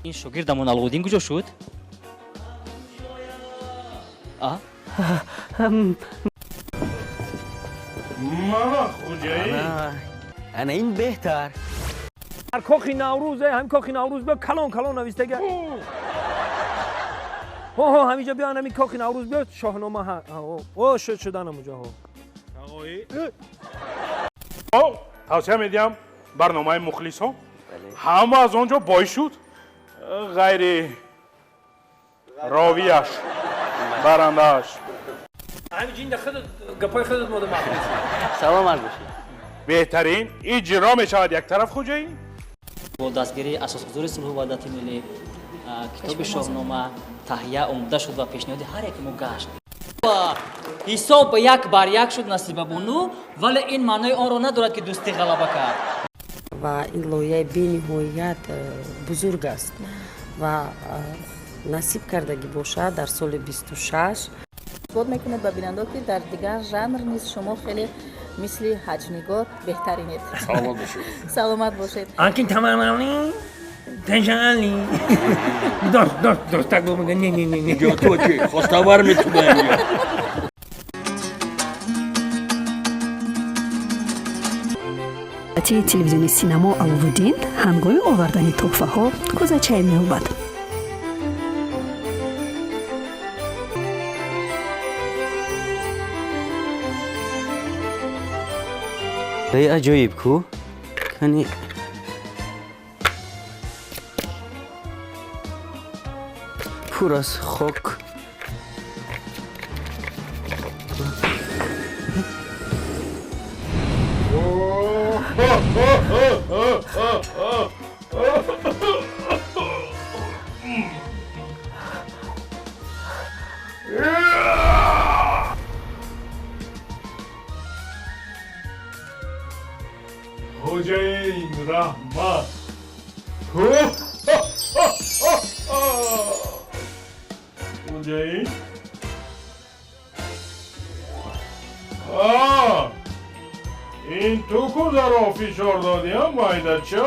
Ин шогирдамон Аловуддин куҷо шуд? А? Мана хуҷаин. Ана ин беҳтар. Дар кохи Наврӯз, ҳамин кохи Наврӯз биё, калон калон навистага. Ҳо ҳо, ҳаминҷо биё, ҳамин кохи Наврӯз биё, Шоҳнома ҳа. О, шуд шудан ҳамунҷо ҳо. О, тавсия медиҳам барномаи мухлисон ҳама аз он ҷо бой шуд, ғайри ровияш, барандааш. Ҳамин ҷинда худат гапои худат мода маъқул шуд. Саломат бошед. Беҳтарин иҷро мешавад як тараф, хуҷаин. Бо дастгирии асосгузори сулҳу ваҳдати миллӣ китоби Шоҳнома таҳия омода шуд ва пешниҳоди ҳар яке мо гашт. Ва ҳисоб 1-1 шуд, Насибабону, вале ин маънои онро надорад, ки дӯстӣ ғалаба кард. Ва ин лоиҳаи бениҳоят бузург аст ва насиб кардагӣ бошад дар соли 26. Исбот мекунед ба бинандо, ки дар дигар жанр низ шумо хеле мисли ҳаҷнигор беҳтаринед. Саломат бошед. Саломат бошед. Анкин тамамали тажали. Дост, дост, дост, так бо мега, не, не, не, не. Инҷо ту чӣ хоставар метуба инҷо. Ти телевизиони синамо Аловуддин ҳангоми овардани тӯҳфаҳо кӯзачае меёбад. Эй, аҷоиб ку, кани пур аз хок. Хуҷаин, раҳмат. Хуҷаин, а ин ту кузаро фишор додиам, майдача?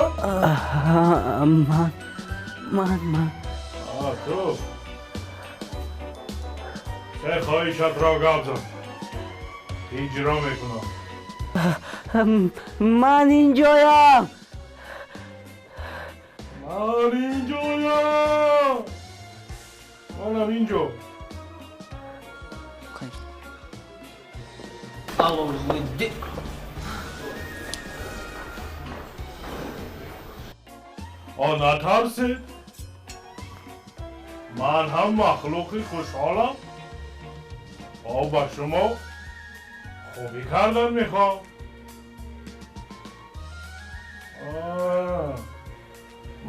Ман, ман, ман. А ту се хоҳишатро гап зан, иҷро мекунам. Ман инҷоям. Ман инҷоям, манам инҷо. Аловуддин. О, натарсед, ман ҳам махлуқи хушҳолам. О, ба шумо хубӣ кардан мехоҳам.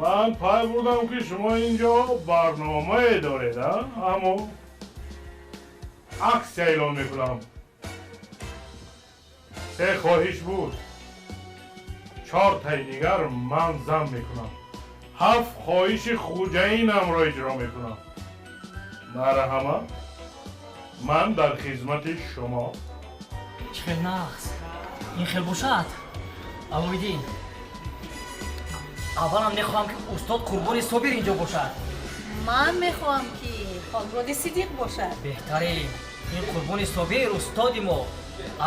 Ман пай бурдам, ки шумо инҷо барномае доред, а? Аммо аксия эълон мекунам. Се хоҳиш буд, чортаи дигар ман зам мекунам, ҳафт хоҳиши хуҷаинамро иҷро мекунам. Марҳамат, ман дар хизмати шумо. Чӣ хел нағз ин хел бошад, Аловиддин. Аввалам мехоҳам, ки устод Қурбони Собир инҷо бошад. Ман мехоҳам, ки Холмуроди Сидиқ бошад. Беҳтарин. Ин Қурбони Собир, устоди мо,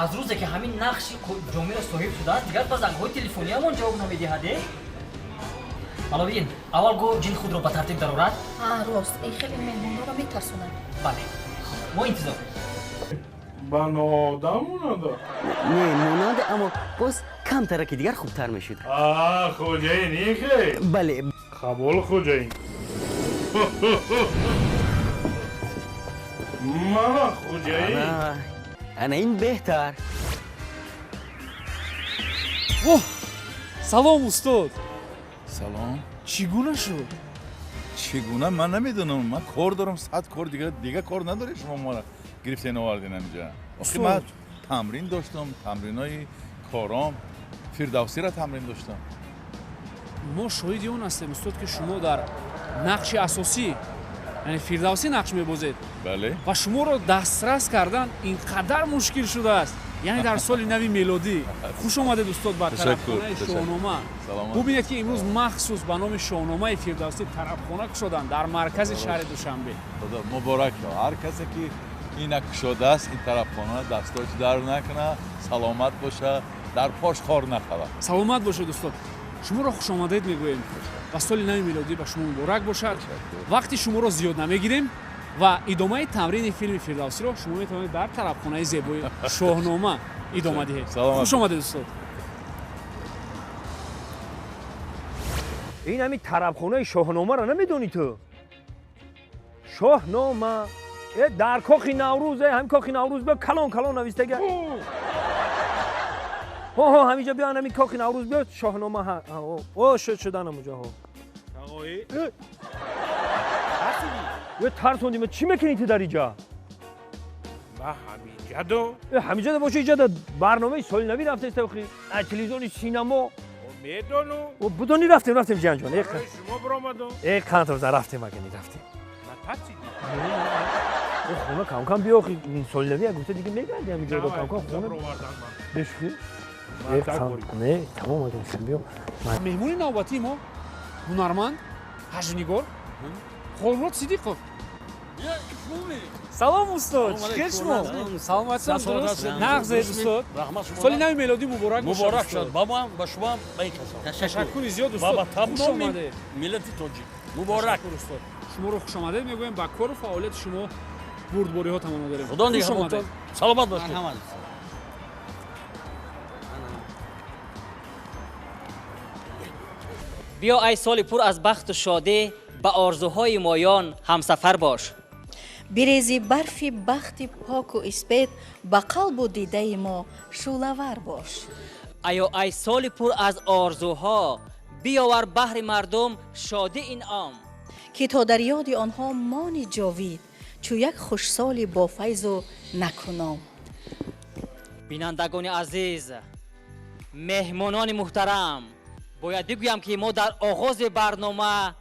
аз рӯзе ки ҳамин нақши ҷомиро соҳиб шудааст, дигар ба зангҳои телефониамон ҷавоб намедиҳад. Е, Аловиддин, аввал гӯ ҷин худро ба тартиб дарорад. А, рост, ин хеле меҳмонҳоро метарсонад. Бале, мо интизор. Ба ноодам монанда. Не, монанд, аммо боз камтараки дигар хубтар мешуд. А, хуҷаин, ихе. Бале. Қабул, хуҷаин. Мана хуҷаин. Ана ин беҳтар. Воҳ, салом, устод. Салом. Чӣ гуна шуд? Чӣ гуна, ман намедонам. Ман кор дорам, сад кор дига, дига кор надоред, шумо мара гирифтен оварден ҳаминҷа. Охи ман тамрин доштам, тамринои кором, Фирдавсиро тамрин доштам. Мо шоҳиди он ҳастем, устод, ки шумо дар нақши асосӣ, яъне Фирдавсӣ, нақш мебозед. Бале. Ва шуморо дастрас кардан ин қадар мушкил шудааст. Яъне дар соли нави мелодӣ. Хуш омадед, устод, ба тарабхонаи Шоҳнома. Бубинед, ки имрӯз махсус ба номи Шоҳномаи Фирдавсӣ тарабхона кушоданд дар маркази шаҳри Душанбе. Муборак ҳар касе ки ина кушодааст ин тарабхона, дастош дар накуна, саломат боша, дар пош хор нахавад. Саломат бошед, устод. Шуморо хушомадед мегӯем ва соли нави мелодӣ ба шумо муборак бошад. Вақти шуморо зиёд намегирем ва идомаи тамрини филми Фирдавсиро шумо метавонед дар тарабхонаи зебои Шоҳнома идома диҳед. Хуш омадед, устод. Ин ҳамин тарабхонаи Шоҳномаро намедонӣ ту? Шоҳнома э дар кохи Наврӯз, э ҳамин кохи Наврӯз биё, калон калон навистага. Ҳо ҳо, ҳаминҷо биё, ҳамин кохи Наврӯз биё, Шоҳнома. О, шуд шудан ҳамунҷо. Ҳо, ё тарсондӣ. Чӣ мекунӣ ту дар иҷа? Ма ҳаминҷаду. Ҳаминҷада боши, иҷада барномаи соли навӣ рафтеста охи аз телевизиони синамо. Медону. Будонӣ, рафтем, рафтем, ҷиянҷон. Шумо биромаду. Э, қантоза, рафтем, агани рафтем. Натарсидӣ? Хона камкам биё охи, соли навӣ як гуфта дига мегарди ҳаминҷо камкам хона. Бешухӣ? Не, тамом, агани биё. Меҳмони навбатии мо ҳунарманд, ҳаҷвнигор Холмурод Сидиқов. Салом, устод, чӣ хел шумо? Саломатсон, дуруст? Нағзед, устод. Соли нави мелодӣ муборак. Муборак шуд ба моам, ба шумоам, ба ин касон. Ташаккури зиёд, устод. Ба тамоми миллати тоҷик муборак. Устод, шуморо хушомадед мегӯем, ба кору фаъолияти шумо бурдбориҳо таманно дорем. Худо нигаҳбонтон, саломат бошед. Биё, ай соли пур аз бахту шодӣ, ба орзуҳои моён ҳамсафар бош. Бирези барфи бахти поку испед, ба қалбу дидаи мо шӯълавар бош. Аё ай соли пур аз орзуҳо, биёвар баҳри мардум шодӣ инъом, ки то дар ёди онҳо мони ҷовид, чу як хушсоли бофайзу накуном. Бинандагони азиз, меҳмонони муҳтарам, бояд бигӯям, ки мо дар оғози барнома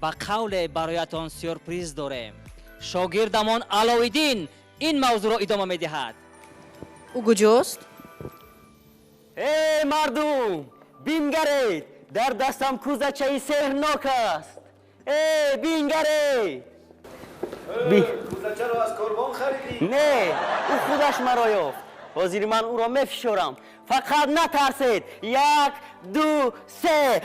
ба қавле бароятон сюрприз дорем. Шогирдамон Алоиддин ин мавзӯъро идома медиҳад. Ӯ куҷост? Эй мардум, бингаред, дар дастам кӯзачаи сеҳрнок аст. Эй, бингаред. Кӯзачаро аз корвон харидӣ? Не, ӯ худаш маро ёфт. Ҳозир ман ӯро мефишорам, фақат натарсед. Як, ду, се.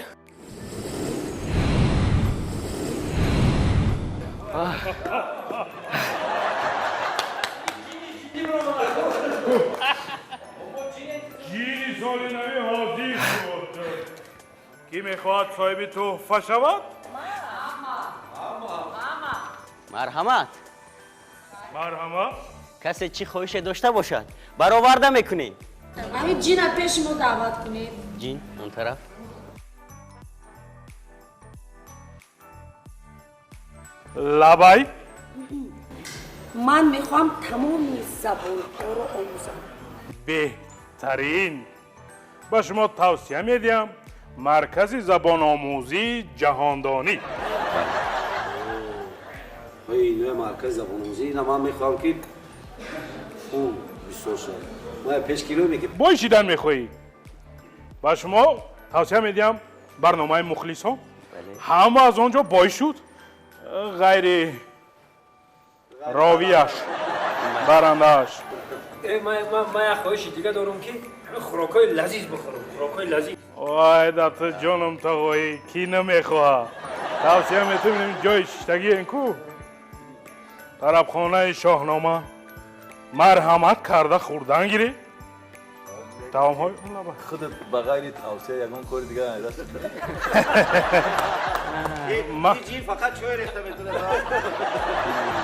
Ҷини соли навӣ ҳозир шуд. Кӣ мехоҳад соҳиби тӯҳфа шавад? Марҳамат. Марҳамат. Касе чӣ хоҳише дошта бошад, бароварда мекунем. Ҳамин ҷина пеши мо даъват кунед. Ҷин он тараф. Лабай. Ман мехоҳам тамоми забонҳоро омӯзам. Беҳтарин. Ба шумо тавсия медиҳам маркази забономӯзии ҷаҳондонӣ. Иноя маркази забономӯзӣ, ина ман мехоҳам, ки он бисёр шавад. Ман пешгирӣ мекунам. Бой шидан мехоҳӣ? Ба шумо тавсия медиҳам барномаи мухлисон. Ҳама аз он ҷо бой шуд, ғайри ровияш, барандааш. Ман як хоҳиши дига дорам, ки ҳамин хӯрокҳои лазиз бихӯрам, хӯрокҳои лазиз. Вай, дата ҷоном, тағоӣ, кӣ намехоҳад? Тавсия метавонем ҷои шиштагиен ку тарабхонаи Шоҳнома, марҳамат карда хӯрдан гирӣ таомҳои. Худат ба ғайри тавсия ягон кори дига даст? Ҷин фақат чой рехта метавонад.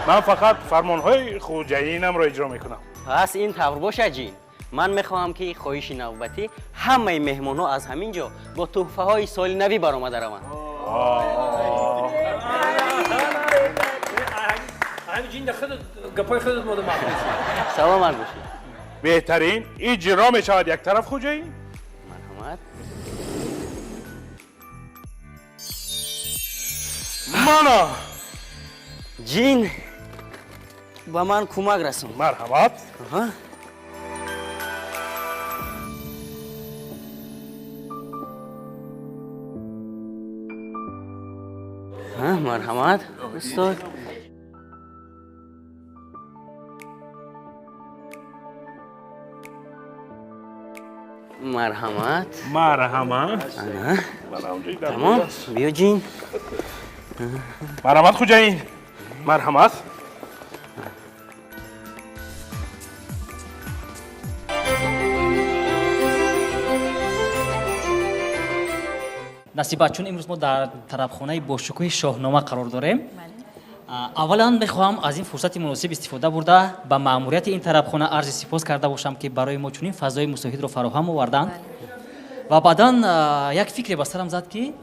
Ман фақат фармонҳои хуҷаинамро иҷро мекунам. Пас ин тавр бошад, ҷин, ман мехоҳам, ки хоҳиши навбатӣ ҳамаи меҳмонҳо аз ҳамин ҷо бо тӯҳфаҳои соли навӣ баромада раванд. Ҳамин ҷин худат гапҳои худат мода маъқул. Саломат бошед. Беҳтарин, иҷро мешавад. Як тараф, хуҷаин. Марҳамат. Мана. Ҷин, ба ман кӯмак расон. Марҳамат. Марҳамат, устод. Марҳамат. Марҳамат. Тамом, биё ҷин. Марҳамат, хуҷаин. Марҳамат. Насиба, чун имрӯз мо дар тарабхонаи бошукӯҳи Шоҳнома қарор дорем, аввалан мехоҳам аз ин фурсати муносиб истифода бурда ба маъмурияти ин тарабхона арзи сипос карда бошам, ки барои мо чунин фазои мусоҳидро фароҳам оварданд. Ва баъдан як фикре ба сарам зад, ки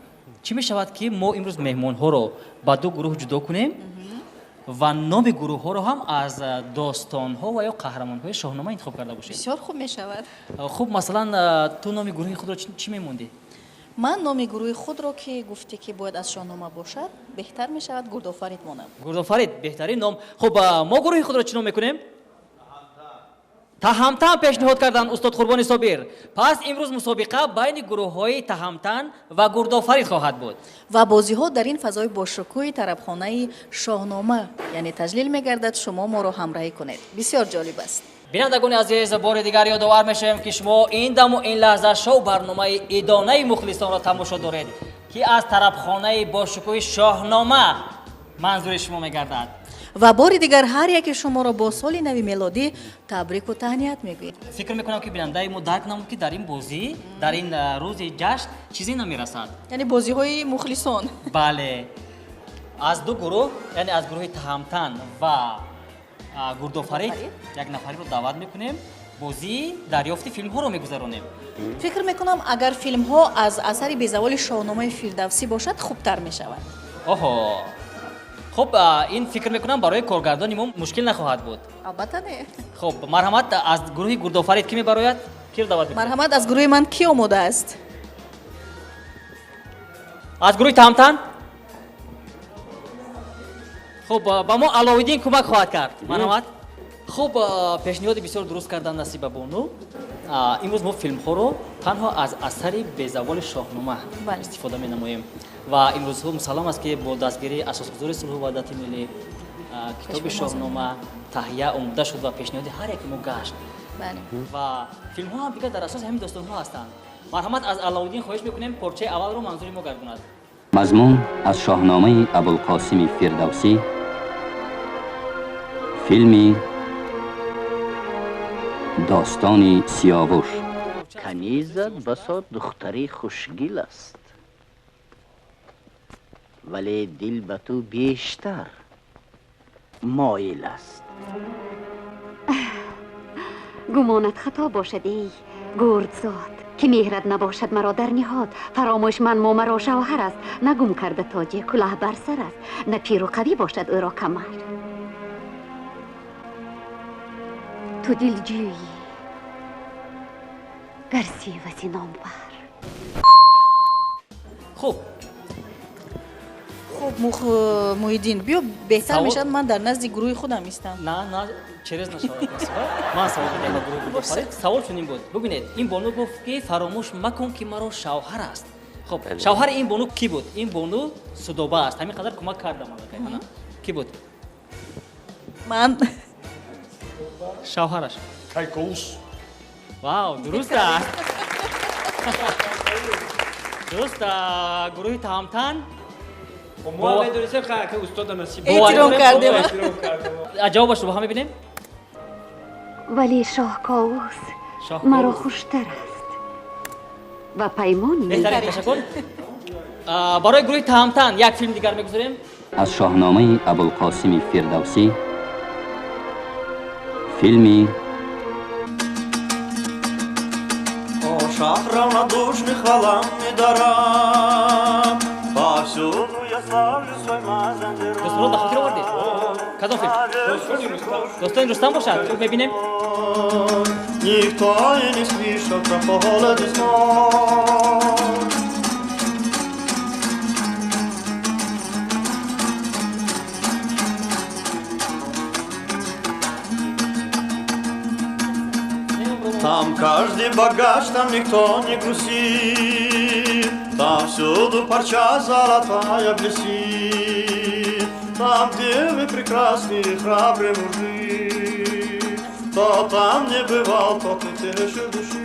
чӣ мешавад, ки мо имрӯз меҳмонҳоро ба ду гурӯҳ ҷудо кунем ва номи гурӯҳҳоро ҳам аз достонҳо ва ё қаҳрамонҳои Шоҳнома интихоб карда бошем. Бисёр хуб мешавад. Хуб, масалан, ту номи гурӯҳи худро чӣ мемондӣ? Ман номи гурӯҳи худро, ки гуфтӣ, ки бояд аз Шоҳнома бошад, беҳтар мешавад Гурдофарид монам. Гурдофарид беҳтарин ном. Хуб, мо гурӯҳи худро чӣ ном мекунем? Таҳамтан пешниҳод карданд устод Қурбони Собир. Пас имрӯз мусобиқа байни гурӯҳҳои Таҳамтан ва Гурдофарид хоҳад буд. Ва бозиҳо дар ин фазои бошукӯҳи тарабхонаи Шоҳнома, яъне таҷлил мегардад. Шумо моро ҳамроҳӣ кунед. Бисёр ҷолиб аст. Бинандагони азиз, бори дигар ёдовар мешавем, ки шумо ин даму ин лаҳза шоу барномаи идонаи мухлисонро тамошо доред, ки аз тарабхонаи бошукӯҳи Шоҳнома манзури шумо мегардад. Ва бори дигар ҳар яке шуморо бо соли нави мелодӣ табрику таҳният мегӯем. Фикр мекунам, ки бинандаи мо дарк намуд, ки дар ин бозӣ, дар ин рӯзи ҷашн чизе намерасад. Яъне бозиҳои мухлисон. Бале, аз ду гурӯҳ, яъне аз гурӯҳи Таҳамтан ва Гурдофарид як нафариро даъват мекунем, бозии дарёфти филмҳоро мегузаронем. Фикр мекунам, агар филмҳо аз асари безаволи Шоҳномаи Фирдавсӣ бошад, хубтар мешавад. Оҳо, хуб, ин фикр мекунам барои коргардони мо мушкил нахоҳад буд. Албатта не. Хуб, марҳамат, аз гурӯҳи Гурдофарид кӣ мебарояд? Киро даъват мекунем? Марҳамат, аз гурӯҳи ман кӣ омода аст? Аз гурӯҳи Таҳамтан? Хуб, ба мо Аловиддин кӯмак хоҳад кард. Марҳамат. Хуб, пешниҳоди бисёр дуруст кардан Насиба бону. Имрӯз мо филмҳоро танҳо аз асари безаволи Шоҳнома истифода менамоем. Ва имрӯзҳо мусаллам аст, ки бо дастгирии асосгузори сулҳу ваҳдати миллӣ китоби Шоҳнома таҳия омода шуд ва пешниҳоди ҳар яке мо гашт. Ва филмҳо ҳам дигар дар асоси ҳамин достонҳо ҳастанд. Марҳамат, аз Аловиддин хоҳиш мекунем порчаи аввалро манзури мо гардонад. Мазмун аз Шоҳномаи Абулқосими Фирдавсӣ, филми достони Сиёвуш. Канизат басо духтари хушгил аст, вале дил ба ту бештар моил аст. Гумонат хато бошад, эй гурдзод, ки меҳрат набошад маро дар ниҳод. Фаромӯш ман мо маро шавҳар аст, на гум карда тоҷе кулоҳ бар сар аст, на пиру қавӣ бошад ӯро камар. Ту дилҷӯӣ гар севаси номбар. Хуб, Хуб, Муҳиддин, биё, беҳтар мешавад ман дар назди гурӯҳи худам истам. На, на, через нашавад, Насиба. Ман савол додам ба гурӯҳи Гурдофарид. Савол чунин буд. Бубинед, ин бону гуфт, ки фаромӯш макун, ки маро шавҳар аст. Хуб, шавҳари ин бону кӣ буд? Ин бону Судоба аст. Ҳамин қадар кӯмак кардам аллакай. Кӣ буд? Ман. Шавҳараш. Кайковус. Вау, дуруст аст. Дуруст, гурӯҳи Таҳамтан. Мо медонистем, ки устода Насиб. Эҳтиром кардем. Ҷавобашро бо ҳам мебинем. Вале шоҳ Ковус маро хуштар аст ва паймони. Беҳтарин, ташаккур. Барои гурӯҳи Таҳамтан як филм дигар мегузорем. Аз Шоҳномаи Абулқосими Фирдавсӣ, филми Шах равнодушных хвалам не дарам, повсюду я славлю свой Мазандерон. Достонро ба хотир овардед? Кадом филм? Достони Рустам бошад? Хуб, мебинем. Никто и не слышал про холод и смог. Там каждый богач, там никто не грустит, там всюду парча золотая блестит. Там девы прекрасные, храбрые мужи. Кто там не бывал, тот не тешил души.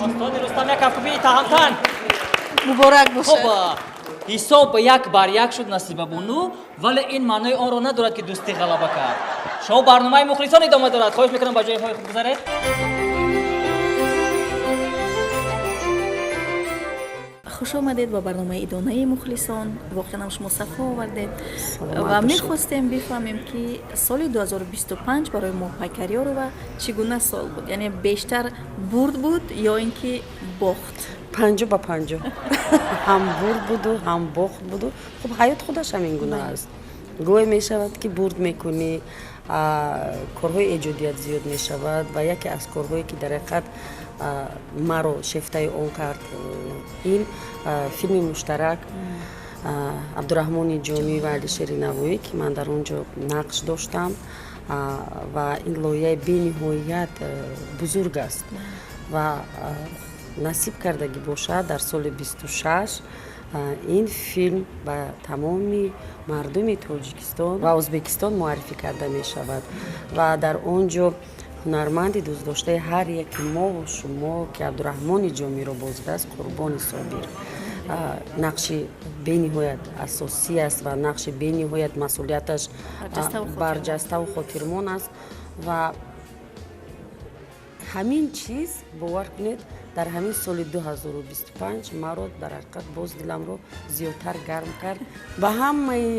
Достони Рустам як кафкӯбии таҳамтан. Муборак бошад. Хуб, ҳисоб 1-1 шуд, Насиба бону, вале ин маънои онро надорад, ки дӯстӣ ғалаба кард. Шоу барномаи мухлисон идома дорад. Хоҳиш мекунам, ба ҷойҳои худ гузаред. Хуш омадед ба барномаи идонаи мухлисон. Воқеан ҳам шумо сафо овардед ва мехостем бифаҳмем, ки соли 2025 барои Моҳпайкарёрова чӣ гуна сол буд, яъне бештар бурд буд ё ин ки бохт? 50-50, ҳам бурд буду, ҳам бохт буду. Хуб, ҳаёт худаш ҳамин гуна аст. Гоҳе мешавад, ки бурд мекунӣ, корҳои эҷодият зиёд мешавад, ва яке аз корҳое, ки дар ҳақиқат маро шефтаи он кард, ин филми муштарак Абдураҳмони Ҷомӣ ва Алишери Навоӣ, ки ман дар он ҷо нақш доштам, ва ин лоиҳаи бениҳоят бузург аст ва насиб кардагӣ бошад, дар соли 26 ин филм ба тамоми мардуми Тоҷикистон ва Ӯзбекистон муаррифӣ карда мешавад. Ва дар он ҷо ҳунарманди дӯстдоштаи ҳар яки мову шумо, ки Абдураҳмони Ҷомиро бозидааст, Қурбони Собир, нақши бениҳоят асосӣ аст ва нақши бениҳоят масъулияташ барҷаставу хотирмон аст. Ва ҳамин чиз, бовар кунед, дар ҳамин соли 2025 маро дар ҳақиқат боз диламро зиёдтар гарм кард. Ба ҳамаи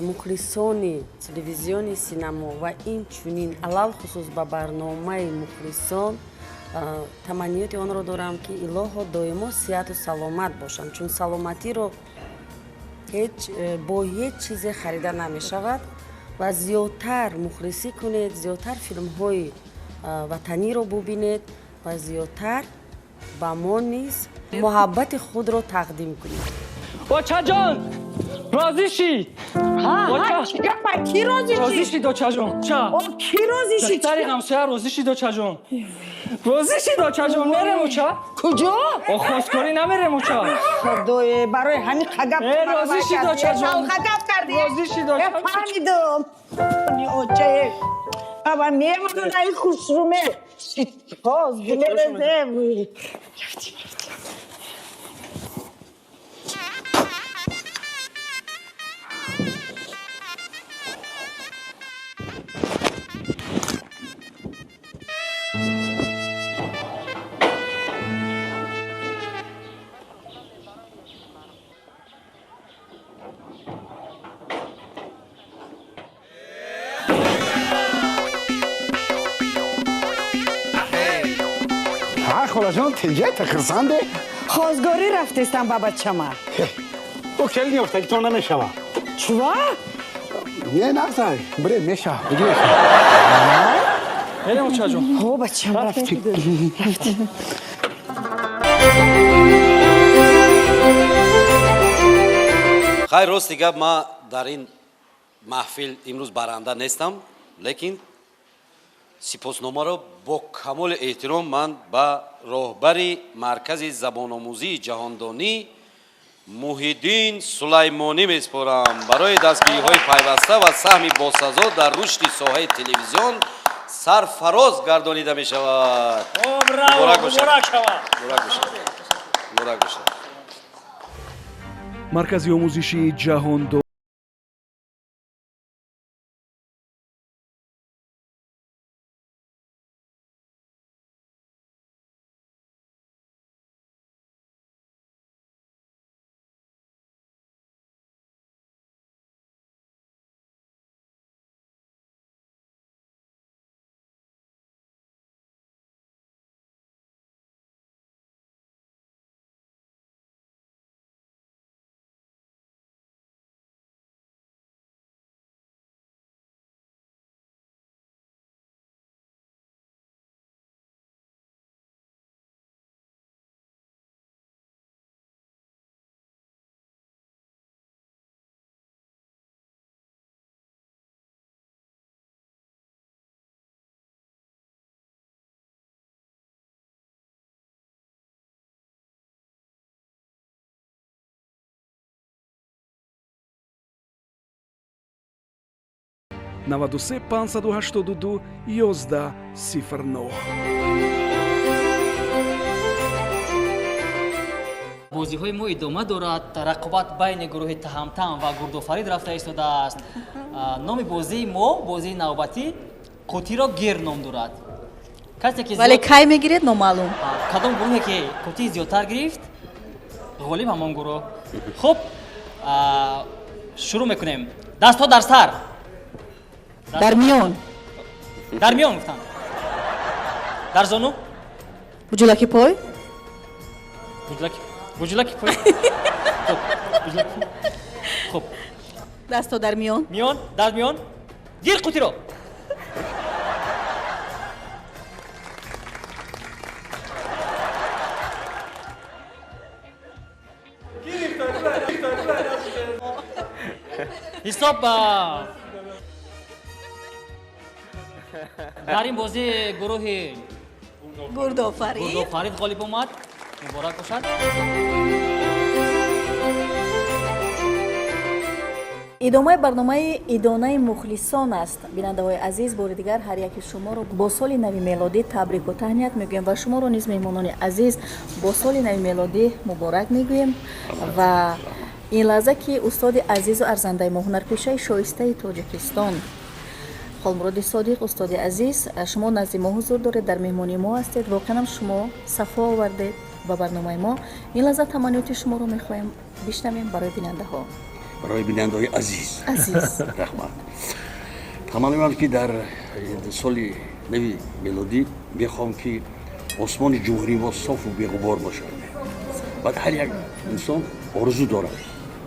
мухлисони телевизиони синамо ва инчунин алалхусус ба барномаи мухлисон таманниёти онро дорам, ки илоҳо доимо сиҳату саломат бошанд, чун саломатиро бо ҳеҷ чизе харида намешавад. Ва зиёдтар мухлисӣ кунед, зиёдтар филмҳои ватаниро бубинед ва зиёдтар ба мо низ муҳаббати худро тақдим кунед. Очаҷон, розӣ шид. Ки розӣ? Розӣ шид, очаҷон. Ки розӣ шид? Духтари ҳамсоя розӣ шид, очаҷон. Розӣ шид, очаҷон. Мерем, оча. Куҷо? Хосгорӣ намерем, оча. Худое, барои ҳамин қагап розӣ шид, очаҷон. Қагап кардӣ. Розӣ шид, оча. Фаҳмидум. Очае баба мемонай хушруме. Боз мерезем. Холаҷон, тинҷата, хирсанде? Хозгорӣ рафтестам ба бачама. Ӯ келин ёфтагитон намешава. Чува? Не, нағзай, бире, меша. Мерем, очаҷон. Ҳо, бачам, рафтем, рафтем. Хайр, рости гап, ман дар ин маҳфил имрӯз баранда нестам, лекин сипосномаро бо камоли эҳтиром ман ба роҳбари маркази забономӯзии ҷаҳондонӣ Муҳиддин Сулаймонӣ месупорам барои дастгириҳои пайваста ва саҳми босазо дар рушди соҳаи телевизион сарфароз гардонида мешавад. Муборак бошад. Маркази омӯзишии ҷаҳондон. 93 582 11 09. Бозиҳои мо идома дорад. Рақобат байни гурӯҳи Таҳамтам ва Гурдофарид рафта истодааст. Номи бозии мо, бозии навбатӣ, қутиро гир ном дорад. Касе ки вале кай мегиред, номаълум. Кадом гурӯҳе ки қутии зиёдтар гирифт, ғолиб ҳамон гурӯҳ. Хуб, шурӯъ мекунем. Дастҳо дар сар. Дар миён. Дар миён гуфтанд. Дар зону. Буҷулаки пой. Буҷулаки пой. Хуб. Дастҳо дар миён. Миён, дар миён. Гир қутиро. Ҳисоб дар ин бозӣ гурӯҳи Гурдофарид ғолиб омад. Муборак бошад. Идомаи барномаи идонаи мухлисон аст. Бинандаҳои азиз, бори дигар ҳар яки шуморо бо соли нави мелодӣ табрику таҳният мегӯем ва шуморо низ, меҳмонони азиз, бо соли нави мелодӣ муборак мегӯем. Ва ин лаҳза ки устоди азизу арзандаи мо, ҳунарпешаи шоистаи Тоҷикистон Холмуроди Содиқ, устоди азиз, шумо назди мо ҳузур доред, дар меҳмонии мо ҳастед. Воқеанам шумо сафо овардед ба барномаи мо. Ин лаҳза таманниёти шуморо мехоҳем бишнавем барои бинандаҳо. Барои бинандаҳои азиз. Азиз. Раҳмат. Таманниям ки дар соли нави мелодӣ мехоҳам ки осмони ҷумҳурии мо софу беғубор бошад. Баъд ҳар як инсон орзу дорад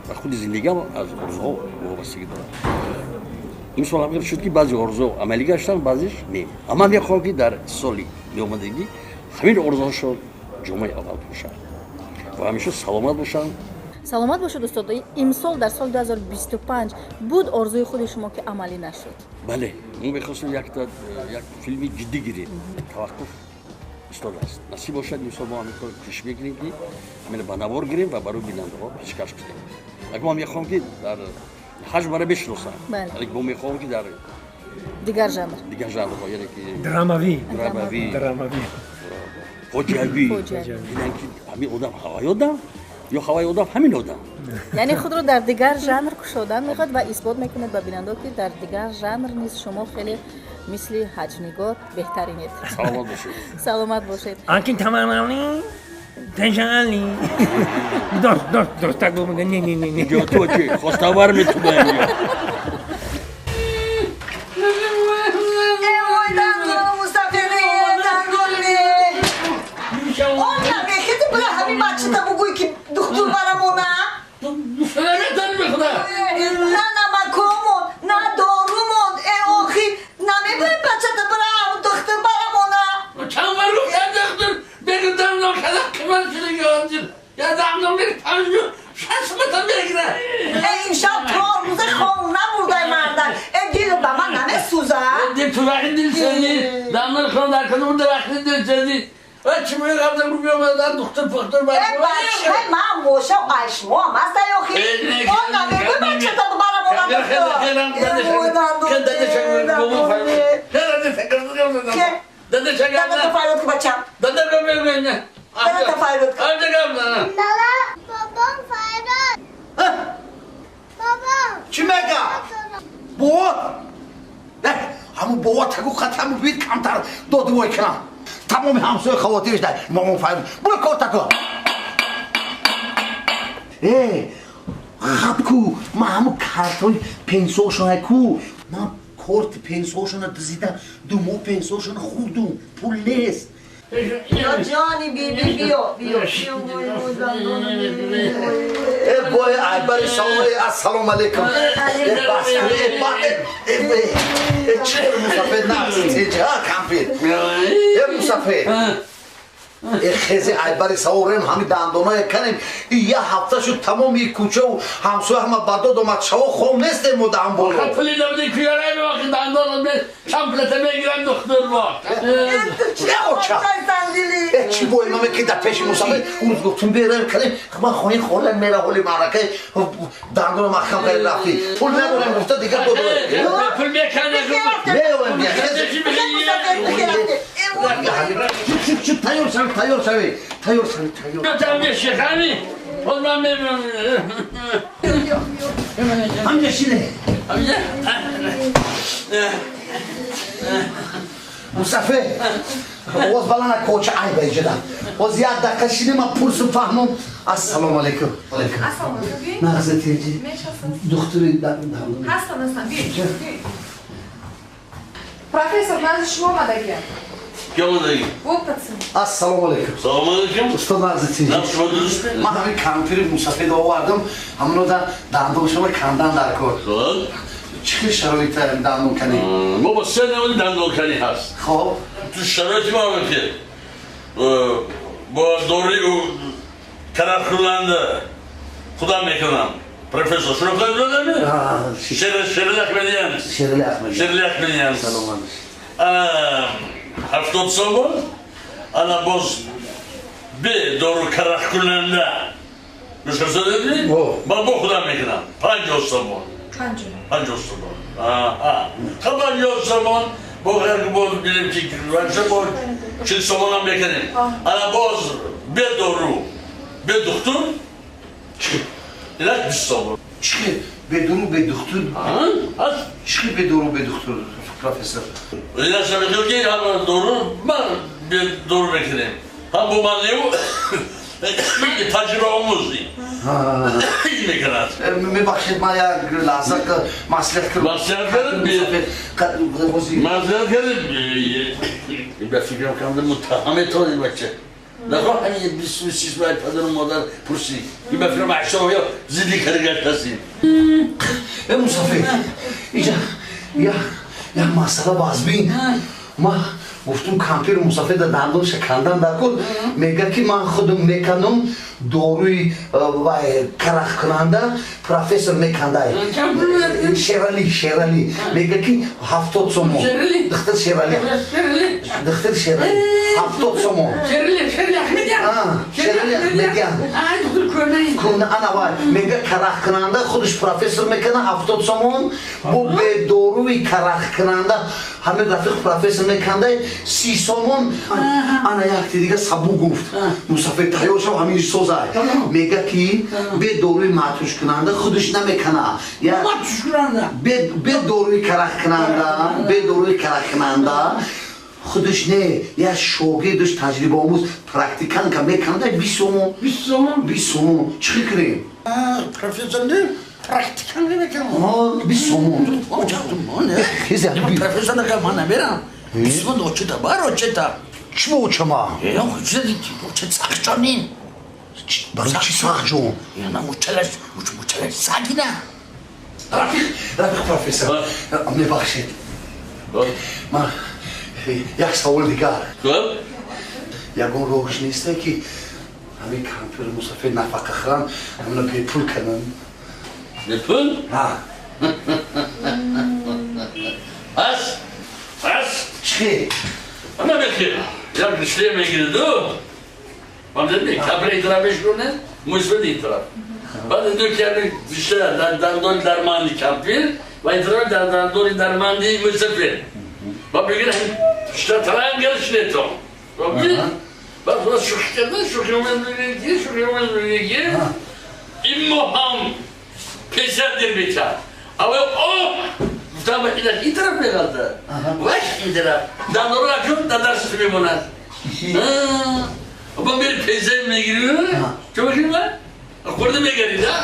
ва худи зиндагиам аз орзуҳо вобастагӣ дорад. Имсол ҳам шуд ки баъзе орзуҳо амалӣ гаштанд, баъзеш не. Амма мехоҳам ки дар соли меомадагӣ ҳамин орзуҳошон ҷомаи аввал пӯшанд ва ҳамеша саломат бошанд. Саломат бошед, устод. Имсол дар соли 2025 буд орзуи худи шумо ки амалӣ нашуд? Бале, мо мехостем як филми ҷиддӣ гирем. Таваққуф истодааст. Насиб бошад, имсол мо ҳамин кор кӯшиш мекунем ки ҳамина ба навор гирем ва барои бинандаҳо пешкаш кунем. Агар мо мехоҳем ки дар ҳаҷм бара бишносанд, вале мо мехоҳем ки дар дигар жанр, дигар жанрҳо, яъне ки драмавӣ, драмавӣ, фоҷиавӣ, бинанд ки ҳамин одам ҳавои одам ё ҳавои одам ҳамин одам. Яъне худро дар дигар жанр кушодан мехоҳад ва исбот мекунад ба бинандаҳо ки дар дигар жанр низ шумо хеле мисли ҳаҷнигор беҳтаринед. Саломат бошед. Саломат бошед. Анкин тамамали теншали. Дост, дост, дост, так бумага, не, не, не, не. Ҷо ту чи? Хостовар метубаем. На намакомон, на дорумон, э охи, намебои бачата бирав, духтур барамона. Чанд бор гуфтам духтур, бегу дамном када қимат шудаги ҳозир. Я дамном бери панҷу шаш мата мегира. Э имшаб тормуза хона бурдай мардак. Э дил ба ман намесӯзад. Дил ту вақти дил сӯзӣ, дамном хон дар кадом вақти дил сӯзӣ. Чӣ мегӯям, гуфтам духтур пухтур бар. Э бача, ман бошам айшмоам аст охи. Он намегӯй бачата барамона духтур. Дада фарёд ки бачам. Дада мегӯям. Дада фарёд. Лала, бобом фарёд. Бобом. Чӣ мега? Бобо? Ҳамун бобо тагу хатаму бит камтар додувой кунам. Тамоми ҳамсоя хавотириш дар мамон фарёд. Буро кор тако. Э, хаб ку, ман ҳамун картҳои пенсиошона ку. Ман корти пенсиошона дизидам, ду моҳ пенсиошона хӯрдум, пул нест. Ё ҷони биби, биё, биё. Э бой, айбари салом, ассалому алайкум. Э бас, э ба, э э чӣ мусафед нақс теҷа, кампир. Э мусафед. Хези айбари саворем ҳами дандоное канем. И я ҳафта шуд тамоми кӯчаву ҳамсоя ҳама ба дод омад. Шаво хом нестем мо даҳан боло. Пули набуди куярай вақти дандонам чамплата мегирам духтур бо. Оча. Чӣ бо имаме ки дар пеши мусафир урӯз гуфтум берем канем. Ман хоҳи хола мера ҳоли маъракаи дандона маҳкам кард рафтӣ. Пул надорем гуфта дигар дод. Пул мекана. Меёвем бия. Чуп тайёр шавӣ, тайёр шавӣ, тайёр шавӣ, тайёр. Там шихами. Он ман мебинам. Ҳамҷа шине. Ҳамҷа. Мустафе, оз балана коча айба иҷода. Оз як дақиқа шине ман пурсу фаҳмам. Ассалому алайкум. Ассалому алайкум. Нағза тинҷи. Духтури дандон. Ҳастам, ҳастам. Биёед. Профессор, назди шумо омадагиям. Ки омадаги? Вот пациент. Ассалому алайкум. Салому алайкум. Устод нағза тинҷи. Нағз шумо дуруст? Ман ҳамин кампири мусафед овардам. Ҳамоно да дандон шумо кандан дар кор. Хуб. Чӣ хел шароита дандонканӣ? Мо бо се навъи дандонканӣ ҳаст. Хоб. Ту шароити мо ҳаме ки бо доруи карахкунанда худам мекунам. Профессор, шумо худам медонед? Шерали Ахмедиян. Шерали Ахмедиян. Шерали Ахмедиян. Саломат бошед. 70 сомон. Ана боз бе дору карахкунанда. Мешносед? Ман бо худам мекунам. 50 сомон. 50 сомон. Ха 50 сомон. Бо хар боз бинем ки раньше бо 40 сомонам мекунем. Ана боз бе дору, бе духтур. Инак 20 сомон. Чӣ бе дору, бе духтур? Чӣ бе дору, бе духтур, профессор? Инак шабекел ки ҳама дору ман бе дору мекунем. Ҳам бо ман неу таҷрибаомӯзӣ мекунад. Мебахшед, ман як лаҳза маслиҳат кардам. Маслиҳат кардам? Маслиҳат кардем. Ба фикрам камда муттаҳам метавонед бача. Нахоҳ ҳамин 26 сола падару модар пурсӣ. Ин ба фикрам 80 ё зидди карда гаштасӣ. Э мусафир, инҷа як масъала базбин. Ман гуфтум кампири мусафир дар дандонша кандан дар кор. Мега ки ман худам меканам доруи вай карахкунанда профессор мекандай. Шерали, Шерали. Мега ки 70 сомон. Духтар Шерали. Духтар Шерали. 70 сомон. Шерали, Шерали Ахмедиян. Шерали Ахмедиян. Кӯна ана вай. Мега карахкунанда худаш профессор мекана 70 сомон. Бо бе доруи карахкунанда ҳамин рафиқ профессор мекандай 30 сомон. Ана якти дига сабу гуфт. Мусафир тайёр шав ҳамин созай. Мега ки бе доруи матушкунанда худаш намекана. Бе доруи карахкунанда, бе доруи карахкунанда худаш не, я шогирдаш таҷрибаомӯз практиканка меканда 20 сомон. 20 сомон? 20 сомон. Чӣ кунем? Профессор не практиканка мекунам. 20 сомон. Профессор нака ман намерам. 20 сомон очета бар очета. Чӣ бо очама? Очет сахҷонин. Барои чӣ сахҷон? На мучалаш, мучалаш сагина. Рафиқ, рафиқ профессор, мебахшед. Ман як савол дигар. Ягон роҳш несте ки ҳамин кампири мусафир нафақа хӯрам, ҳамина бепул кунам? Бепул? Ҳа. Ҳаст? Ҳаст? Чӣ? Ана бехир. Як ришле мегириду. Фаҳмидед? Кабра ин тараф мешкунед, мусбат ин тараф. Баъд ду кияни риша дар дандони дарманди кампир ва ин тараф дар дандони дарманди мусафир. Ва мегирад шта трангел шинето. Фаҳмидед? Баъд худо шӯхӣ карда, шӯхӣ омад мегиред ки, шӯхӣ омад мегиред ки ин моҳ ҳам пеша дер мекард. Аввал оҳ гуфтам ин тараф меғалта. Ваш ин тараф. Дандонро акун дар дасташ мемонад. Ба мери пеша мегирӣ? Чӣ мекунӣ ман? Хӯрда мегарид, а?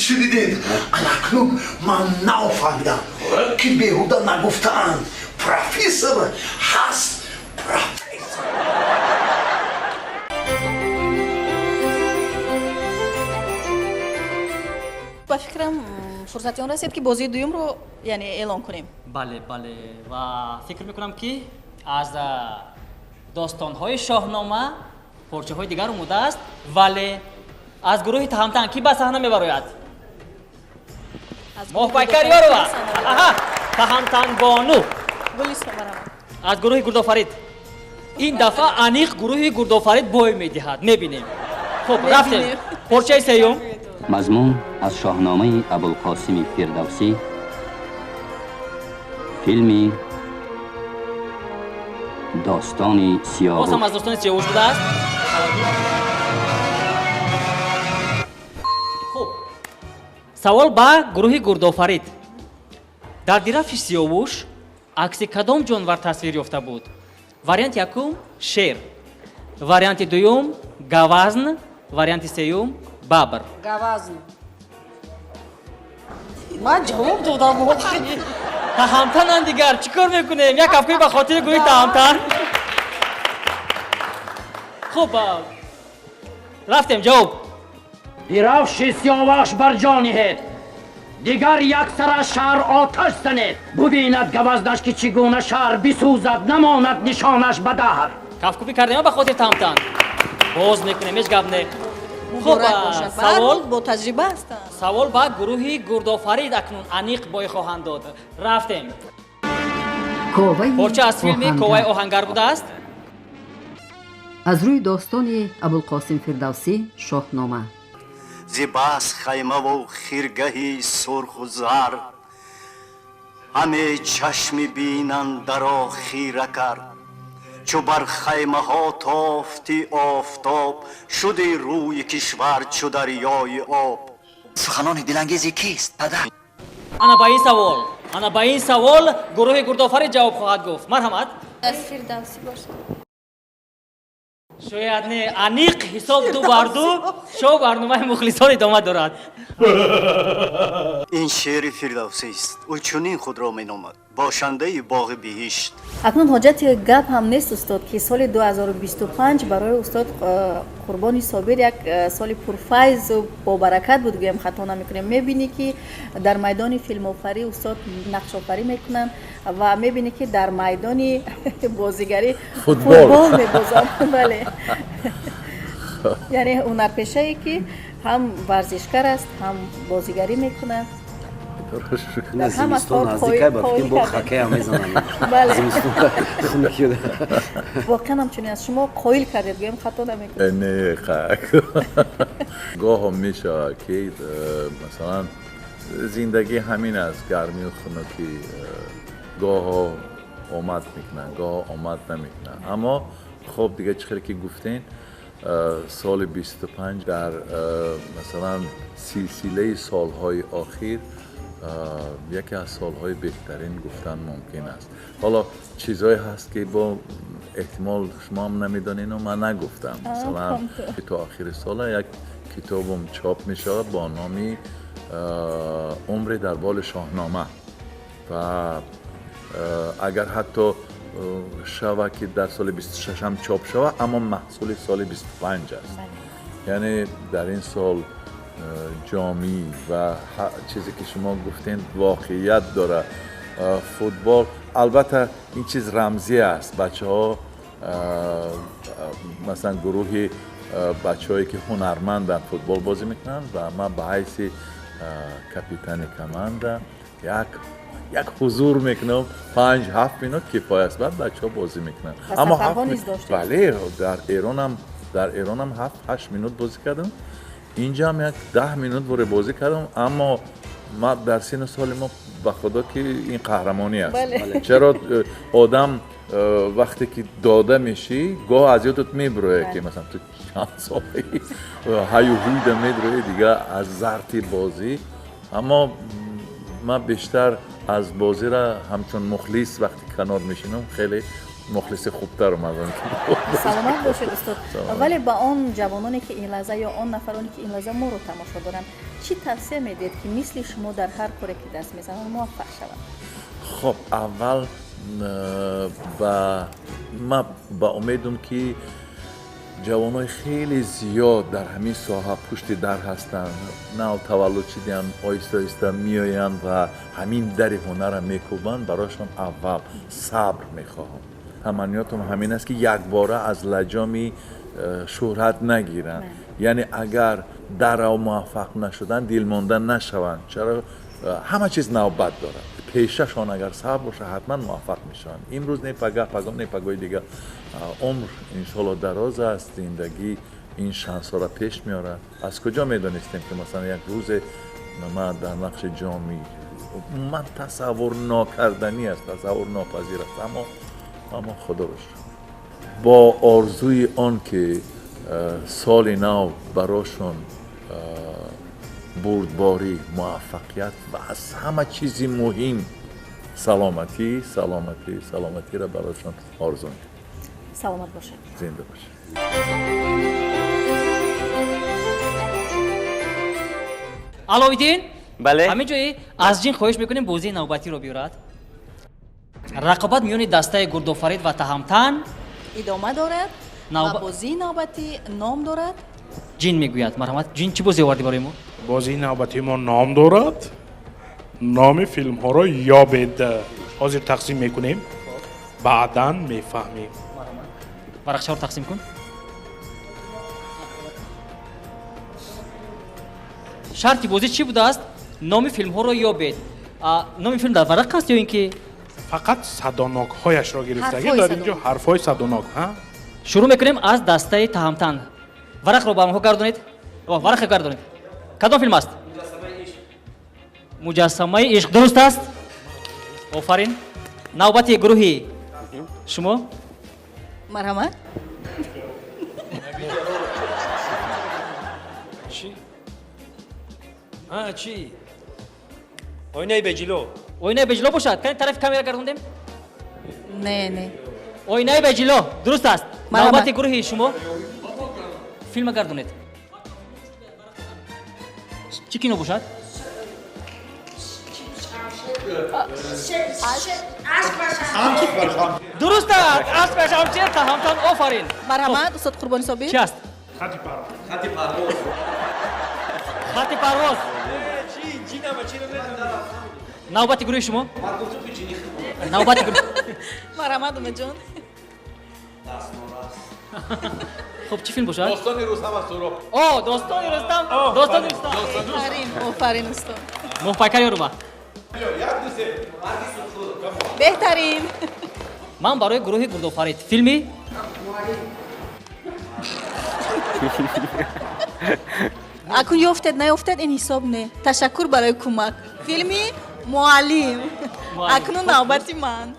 Шунидед, анакнун ман нафаҳмидам ки беҳуда нагуфтаанд. Профессор ҳаст профессор. Ба фикрам фурсати он расид ки бозии дуюмро яъне эълон кунем. Бале, бале. Ва фикр мекунам ки аз Достонҳои Шоҳнома, порчаҳои дигар омода аст, вале аз гурӯҳи Таҳамтан кӣ ба саҳна мебарояд? Моҳпайкар Ёрова. Аҳа, Таҳамтанбону. Аз гурӯҳи Гурдофарид. Ин дафъа аниқ гурӯҳи Гурдофарид бой медиҳад. Мебинем. Хуб, рафтем. Порчаи сеюм. Мазмун аз Шоҳномаи Абулқосими Фирдавсӣ, филми достони Сиёвуш. Боз ҳам аз достони Сиёвуш будааст. Хуб, савол ба гурӯҳи Гурдофарид. Дар дирафи Сиёвуш акси кадом ҷонвар тасвир ёфта буд? Варианти якум шер, варианти дуюм гавазн, варианти сеюм бабр. Гавазн. Ман ҷавоб додам. Таҳамтанан дигар чӣ кор мекунем? Як кафкӯи ба хотири гурӯҳи Таҳамтан. Хуб, рафтем, ҷавоб. Дирафши Сиёваш бар ҷо ниҳед, дигар як сара шаҳр оташ занед, бубинад гавазнаш ки чӣ гуна шаҳр бисӯзад, намонад нишонаш ба даҳр. Кафкӯбӣ кардем ба хотири Таҳамтан. Боз мекунем, ҳеҷ гап не. Хуб, савол бо таҷриба ҳастанд. Савол ба гурӯҳи Гурдофарид акнун аниқ бой хоҳанд дод. Рафтем. Порча аз филми Коваи оҳангар будааст. Аз рӯи достони Абулқосим Фирдавсӣ, Шоҳнома. Зи бас хаймаву хиргаҳи сурху зар, ҳаме чашми бинандаро хира кард. Чу бар хаймаҳо тофти офтоб, шуди рӯи кишвар чу дарёи об. Суханони дилангези кист, падар? Ана ба ин савол, ана ба ин савол гурӯҳи Гурдофарид ҷавоб хоҳад гуфт. Марҳамат. Аз Фирдавсӣ бошад. Шояд не, аниқ ҳисоб 2-2. Шоу барномаи мухлисон идома дорад. Ин шеъри фирдавсист. Ӯ чунин худро меномад: бошандаи боғи биҳишт. Акнун ҳоҷати гап ҳам нест, устод, ки соли 2025 барои устод Қурбони Собир як соли пурфайзу бобаракат буд, гӯям хато намекунем. Мебинӣ, ки дар майдони филмофарӣ устод нақшофарӣ мекунанд ва мебинӣ, ки дар майдони бозигарӣ футбол мебозанд. Бале, яъне ҳунарпешае, ки ҳам варзишкар аст, ҳам бозигарӣ мекунад. Зимистон наздикай, ба фикр, бо хоккейам мезанам. Зимистон хунук. Воқеан ҳамчунин аст. Шумо қоил кардед, гӯям хато намекунед. Не, гоҳо мешавад, ки масалан зиндагӣ ҳамин аст, гармию хунукӣ гоҳо омад мекунанд, гоҳо омад намекунанд. Аммо хоб, дига чӣ хеле ки гуфтен, соли 25 дар масалан силсилаи солҳои охир яке аз солҳои беҳтарин гуфтан мумкин аст. Ҳоло чизҳое ҳаст, ки бо эҳтимол шумоам намедонену ман нагуфтам. Масалан, то охири сола як китобам чоп мешавад бо номи «Умре дар боли Шоҳнома», ва агар ҳатто шава, ки дар соли 26 чоп шава, аммо маҳсули соли 25 аст. Яъне дар ин сол ҷомӣ ва чизе ки шумо гуфтен воқеият дорад. Футбол, албатта, ин чиз рамзӣ аст. Бачаҳо, масалан, гурӯҳи бачаҳое ки ҳунарманданд, футбол бозӣ мекунанд ва ман ба ҳайси капитани команда як ҳузур мекунам, 5-7 минут кифоя аст, баъд бачаҳо бозӣ мекунанд. Аммо бале, дар Эронам 7-8 минут бозӣ кардам, инҷа ҳам як 10 минут боре бозӣ кардам. Аммо ма дар сину соли мо, ба худо, ки ин қаҳрамонӣ аст. Чаро одам вақте ки дода мешӣ, гоҳ аз ёдат мебирояд, ки масалан ту чанд солаи, ҳаю ҳуйда медрои дига аз зарти бозӣ. Аммо ман бештар аз бозира ҳамчун мухлис вақте канор мешинам, хеле мухлиси хубтар омадам. Саломат бошед, устод. Вале ба он ҷавононе, ки ин лаҳза, ё он нафароне, ки ин лаҳза моро тамошо доранд, чӣ тавсия медиҳед, ки мисли шумо дар ҳар коре, ки даст мезананд, муваффақ шаванд? Хоб, аввал ба ман ба умедам, ки ҷавонои хеле зиёд дар ҳамин соҳа пушти дар ҳастанд, нав таваллуд шудианд, оҳиста оҳиста меоянд ва ҳамин дари ҳунарро мекӯбанд. Барояшон аввал сабр мехоҳам. Таманниётам ҳамин аст, ки якбора аз лаҷоми шӯҳрат нагиранд, яъне агар дарав муваффақ нашуданд, дилмонда нашаванд, чаро ҳама чиз навбат дорад. Пешашон агар сабр бошад, ҳатман муваффақ мешаванд. Имрӯз не пагаҳ, пагоҳ не пагоҳи дигар. Умр иншоалло дароз аст, зиндагӣ ин шансҳоро пеш меорад. Аз куҷо медонистем, ки масалан як рӯзе ман дар нақши ҷомӣ, умуман тасаввур нокарданӣ аст, тасаввур нопазир аст, аммо худоро шукр. Бо орзуи он ки соли нав барошон бурдборӣ, муваффақият ва аз ҳама чизи муҳим саломатӣ, саломатӣ, саломатиро барошон орзу мекунам. Саломат бошед. Зинда бошед. Аловиддин? Бале. Ҳамин ҷои аз ҷин хоҳиш мекунем бозии навбатиро биёрад. Рақобат миёни дастаи Гурдофарид ва Таҳамтан идома дорад ва бозии навбатӣ ном дорад. Ҷин мегӯяд. Марҳамат, ҷин, чӣ бозӣ овардӣ барои мо? Бозии навбатии мо ном дорад номи филмҳоро ёбед. Ҳозир тақсим мекунем, баъдан мефаҳмем. Варақчаҳоро тақсим кун. Шарти бозӣ чӣ будааст? Номи филмҳоро ёбед. Номи филм дар варақ аст ё ин ки фақат садонокҳояшро гирифтагӣ дар инҷо, ҳарфҳои садонок. Шурӯъ мекунем аз дастаи Таҳамтан. Варақро ба онҳо гардонед. Варақро гардонед. Кадом филм аст? Муҷассамаи ишқ. Дуруст аст? Офарин. Навбати гурӯҳи шумо. Марҳамат. Чӣ? Оинаи беҷило. Оинаи беҷило бошад. Кани тарафи камера гардондем? Не, не. Оинаи беҷило. Дуруст аст. Навбати гурӯҳи шумо. Филма гардонед. Чӣ кино бошад? Дуруст аст. Ашк ба шамшер. Таҳамтан, офарин. Марҳамат, устод Қурбони Собир. Чӣ аст? Хати парвоз. Хати парвоз. Хати парвоз. Навбати гурӯҳи шумо. Навбати гурӯҳ. Марҳамат, Умедҷон. Хуб, чӣ филм бошад? Достони Рустам аз Суроб. О, Достони Рустам, Достони Рустам. Офарин, офарин, устод. Моҳпайкар Ёрова. Беҳтарин. Ман барои гурӯҳи Гурдофарид филми Акун ёфтед, наёфтед, ин ҳисоб не. Ташаккур барои кӯмак. Филми Муаллим. Акнун навбати ман.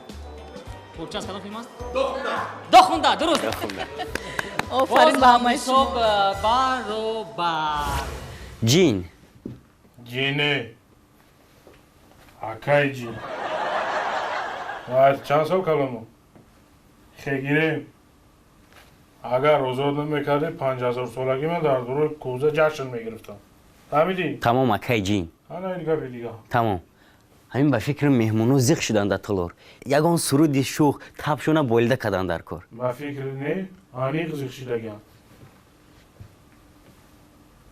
Хуб, чанд кадом филм аст? Дохунда, дуруст. Офарин ба ҳамаи шумо. Баробар. Ҷин. Ҷине. Акай ҷин. Чанд сол каломо? Хегирем. Агар озод намекардем, 5000 солагӣ ман дар дурои кӯза ҷашн мегирифтам. Фаҳмидӣ? Тамом, акай ҷин. Ана ин гапи дига. Тамом. Ҳамин ба фикри меҳмоно зиқ шуданд дар толор. Ягон суруди шӯх табшона болида карданд дар кор. Ба фикри не, аниқ зиқ шидаган.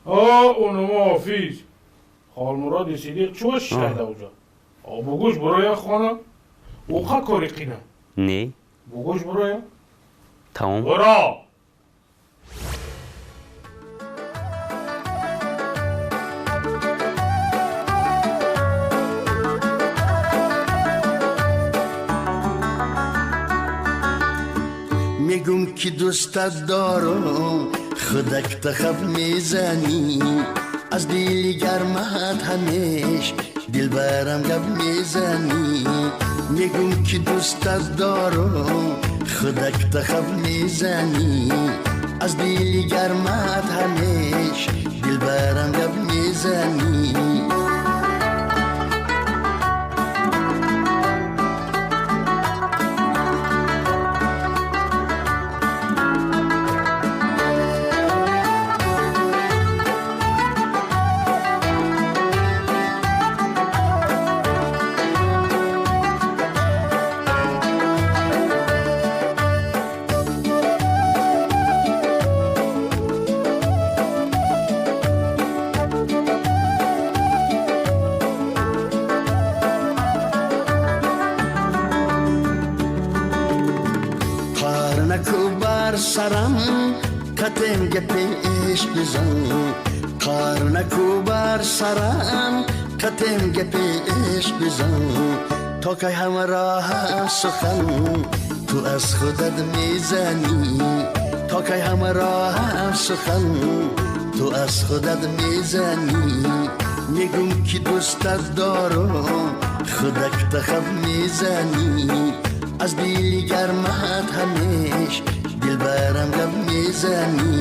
О, уномо ҳофиз. Холмуроди Сидиқ чӯ шиштайда уҷа? Бугӯш буроя хона. Уқа кори қина. Не. Бугӯш буроя. Тамом. Буро! Мегум ки дӯстат дорам, худак тахаб мезанӣ, аз дили гармат ҳамеш дилбарам гап мезанӣ. Мегум ки дӯстат дорам, худак тахаб мезанӣ, аз дили гармат ҳамеш дилбарам гап мезанӣ. сарам катем гапи ишқ бизан қар наку бар сарам катем гапи ишқ бизан то кай ҳамроҳам сухан ту аз худат мезанӣ то кай ҳамроҳам сухан ту аз худат мезанӣ мегум ки дӯстат дорам худак тахаб мезанӣ аз дили гармат ҳамеш дилбарам гап мезанӣ.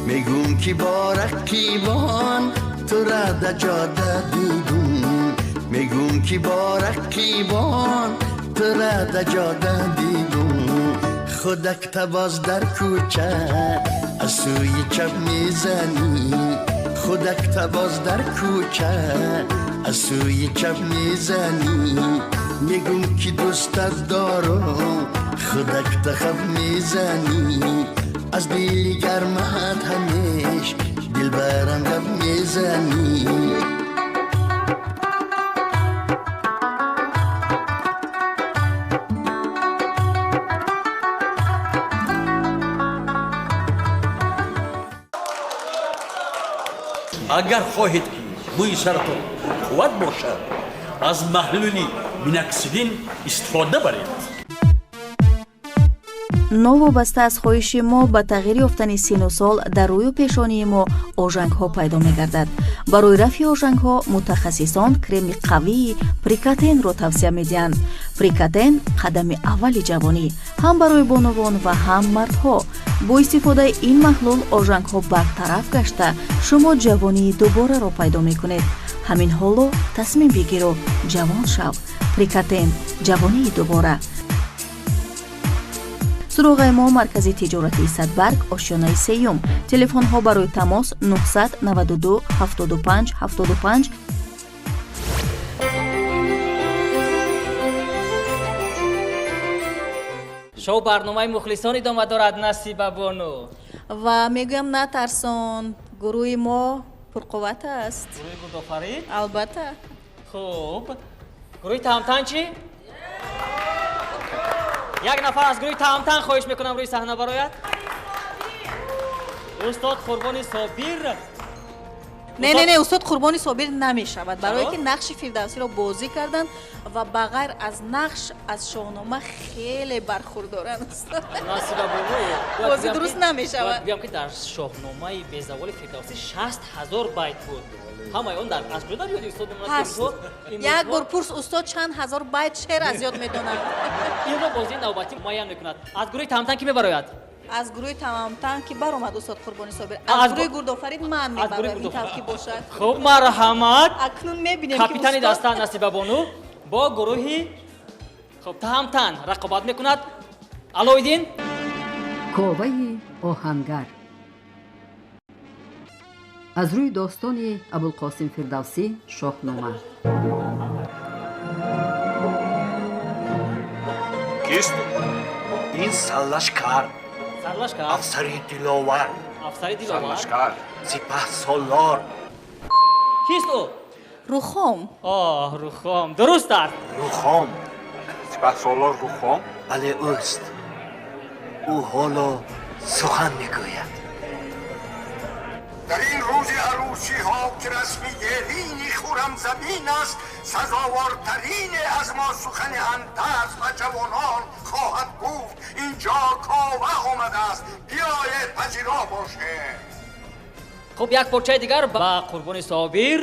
Мегум ки бо рақибон тура да ҷода дидум мегум ки бо рақибон тура да ҷода дидум худак табоз дар кӯча аз сӯи чап мезанӣ худак табоз дар кӯча аз сӯи чап мезанӣ мегум ки дӯстат дорам худак тахаб мезанӣ аз дили гармат ҳамеш дилбарам гап мезанӣ. Агар хоҳед ки мӯи саратон қувват бошад, аз маҳлули миноксидин истифода баред. Новобаста аз хоҳиши мо ба тағйир ёфтани сину сол дар рӯю пешонии мо ожангҳо пайдо мегардад. Барои рафъи ожангҳо мутахассисон креми қавии Прикатенро тавсия медиҳанд. Прикатен қадами аввали ҷавонӣ ҳам барои бонувон ва ҳам мардҳо. Бо истифодаи ин маҳлул ожангҳо бартараф гашта, шумо ҷавонии дубораро пайдо мекунед. Ҳамин ҳоло тасмим бигиру ҷавон шав. Прикатен ҷавонии дубора. Суроғаи мо маркази тиҷоратии Садбарг, ошёнаи сеюм. Телефонҳо барои тамос 992 75 75. Шоу барномаи мухлисон идома дорад. Насиба бону. Ва мегӯям натарсон, гурӯҳи мо пурқувват аст. Гурӯҳи Гурдофарид? Албатта. Хуб. Гурӯҳи Таҳмтан чӣ? Як нафар аз гурӯҳи Таҳмтан хоҳиш мекунам рӯи саҳна барояд. Устод Қурбони Собир. Не, не, не, устод Қурбони Собир намешавад, барое ки нақши Фирдавсиро бозӣ карданд ва ба ғайр аз нақш аз Шоҳнома хеле бархурдоранд. Насиба бону, бозӣ дуруст намешавад. Гӯям ки дар Шоҳномаи безаволи Фирдавсӣ 60,000 байт буд. Ҳамаи он дар аз куҷо дар ёди устод мемонад? Як бор пурс устод чанд ҳазор байт шеър аз ёд медонад. Инро бозии навбатӣ муайян мекунад. Аз гурӯҳи Таҳмтан ки мебарояд? Аз гурӯҳи Таҳмтан ки баромад устод Қурбони Собир. Аз гурӯҳи Гурдофарид ман мебароям, ин тавр ки бошад. Хуб, марҳамат. Акнун мебинем ки капитани даста Насиба бону бо гурӯҳи хуб Таҳмтан рақобат мекунад. Алоиддин. Коваи оҳангар аз рӯи достони Абулқосим Фирдавсӣ Шоҳнома. Кист? Ин сарлашкар. Сарлашкар. Афсари диловар. Афсари диловар. Сарлашкар. Сипаҳсолор. Кист ӯ? Рухом. Оҳ, Рухом. Дуруст аст. Рухом. Сипаҳсолор Рухом? Бале, ӯст. Ӯ ҳоло сухан мегӯяд. Дар ин рӯзи арӯсиҳо ки расми дерини хуррамзамин аст, сазовортарин аз мо сухани андарз ба ҷавонон хоҳад гуфт. Инҷо Кова омадааст, биёед пазиро бошед. Хуб, як порчаи дигар ба Қурбони Собир.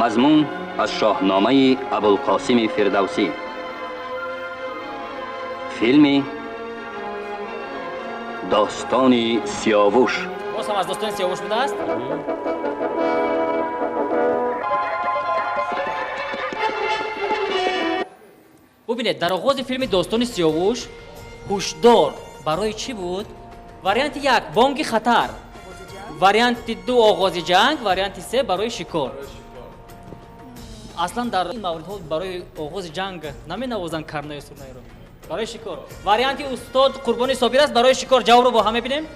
Мазмун аз Шоҳномаи Абулқосими Фирдавсӣ. Филми достони Сиёвуш. Боз ҳам аз достони Сиёвуш будааст. Бубинед, дар оғози филми достони Сиёвуш ҳушдор барои чӣ буд? Варианти як бонги хатар, Варианти ду, оғози ҷанг. Варианти се, барои шикор. Аслан дар ин мавридҳо барои оғози ҷанг наменавозанд карнаю сурнайро. Барои шикор. Варианти устод Қурбони Собир аст, барои шикор. Ҷавобро бо ҳам мебинем.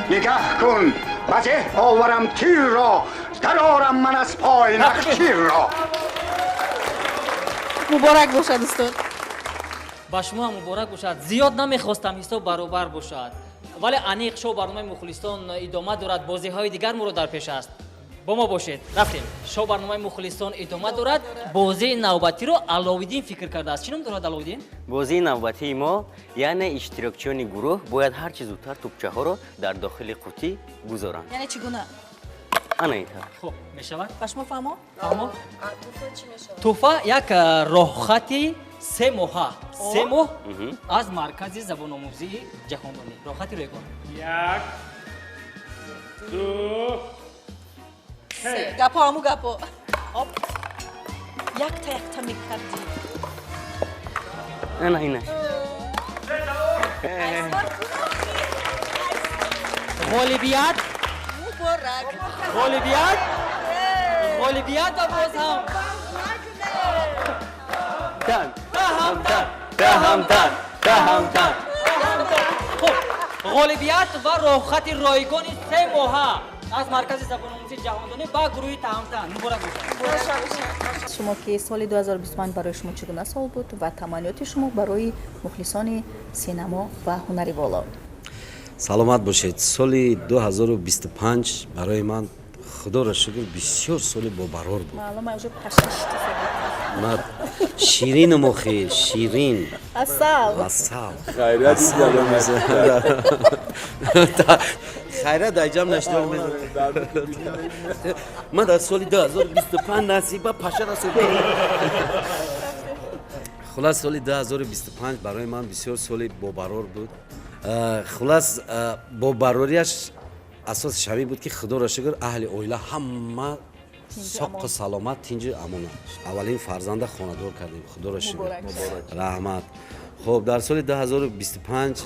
Нигаҳ кун, ба зеҳ оварам тирро, дарорам ман аз пой нахчирро. Муборак бошад, устод. Ба шумо ҳам муборак бошад. Зиёд намехостам ҳисоб баробар бошад, вале аниқ. Шоу барномаи мухлисон идома дорад, бозиҳои дигар моро дар пеш аст, бо мо бошед. Рафтем, шоу барномаи мухлисон идома дорад. Бозии навбатиро Аловиддин фикр кардааст. Чӣ ном дорад, Аловиддин? Бозии навбатии мо, яъне иштирокчиёни гурӯҳ бояд ҳарчи зудтар тӯбчаҳоро дар дохили қутӣ гузоранд. Яъне чӣ гуна? Ана ин тавр. Хуб мешавад. Ба шумо фаҳмо? Фаҳмо. Тӯҳфа чӣ мешавад? Тӯҳфа як роҳхати 3 моҳа, 3 моҳ аз маркази забономӯзии ҷаҳондонӣ, роҳхати ройгон. Як, ду. Гапо, ҳаму гапо. Оп, якта якта мекардӣ. Ана инаш. Ғолибият! Муборак! Ғолибият, ғолибият ва боз ҳам Тан. Таҳамтан. Таҳамтан, таҳамтан. Хуб, ғолибият ва роҳхати ройгони 3 моҳа аз маркази забономӯзии ҷаҳондонӣ ба гурӯҳи Таҳамтан. Муборак бошад. Шумо ки соли 2025 барои шумо чӣ гуна сол буд ва таманниёти шумо барои мухлисони синамо ва ҳунари воло? Саломат бошед. Соли 2025 барои ман, худоро шукр, бисёр соли бобарор буд. Маълума, уже пашашти. Ма ширинум охи, ширин. Асал. Асал. Хайрат. Хайрат дар нашдор. Ман дар соли 2025 насиба паша расид. Хулас, соли 2025 барои ман бисёр соли бобарор буд. Хулас, бобарориаш асосиш ҳамин буд, ки худоро шукр, аҳли оила ҳама соққу саломат, тинҷу амона. Аввалин фарзанда хонадор кардем, худоро шукр, раҳмат. Хуб, дар соли 2025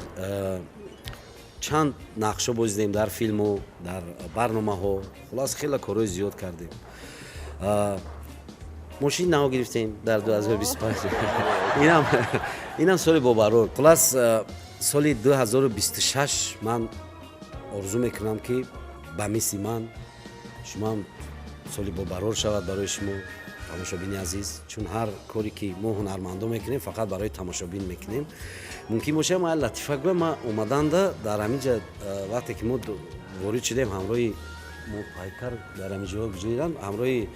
чанд нақшо бозидем дар филму дар барномаҳо. Хулас, хеле корҳои зиёд кардем. Мошини нав гирифтем дар 2025. Инам соли бобарор. Хулас, соли 2026 ман орзу мекунам, ки ба мисли ман шумоам соли бобарор шавад барои шумо, тамошобини азиз, чун ҳар коре ки мо ҳунармандо мекунем, фақат барои тамошобин мекунем. Мумкин бошад, ма латифа гӯям. Ма омаданда дар ҳамин ҷа, вақте ки мо ворид шудем ҳамроҳи Мопайкар, дар ҳамин ҷоҳо гузоридам, ҳамроҳи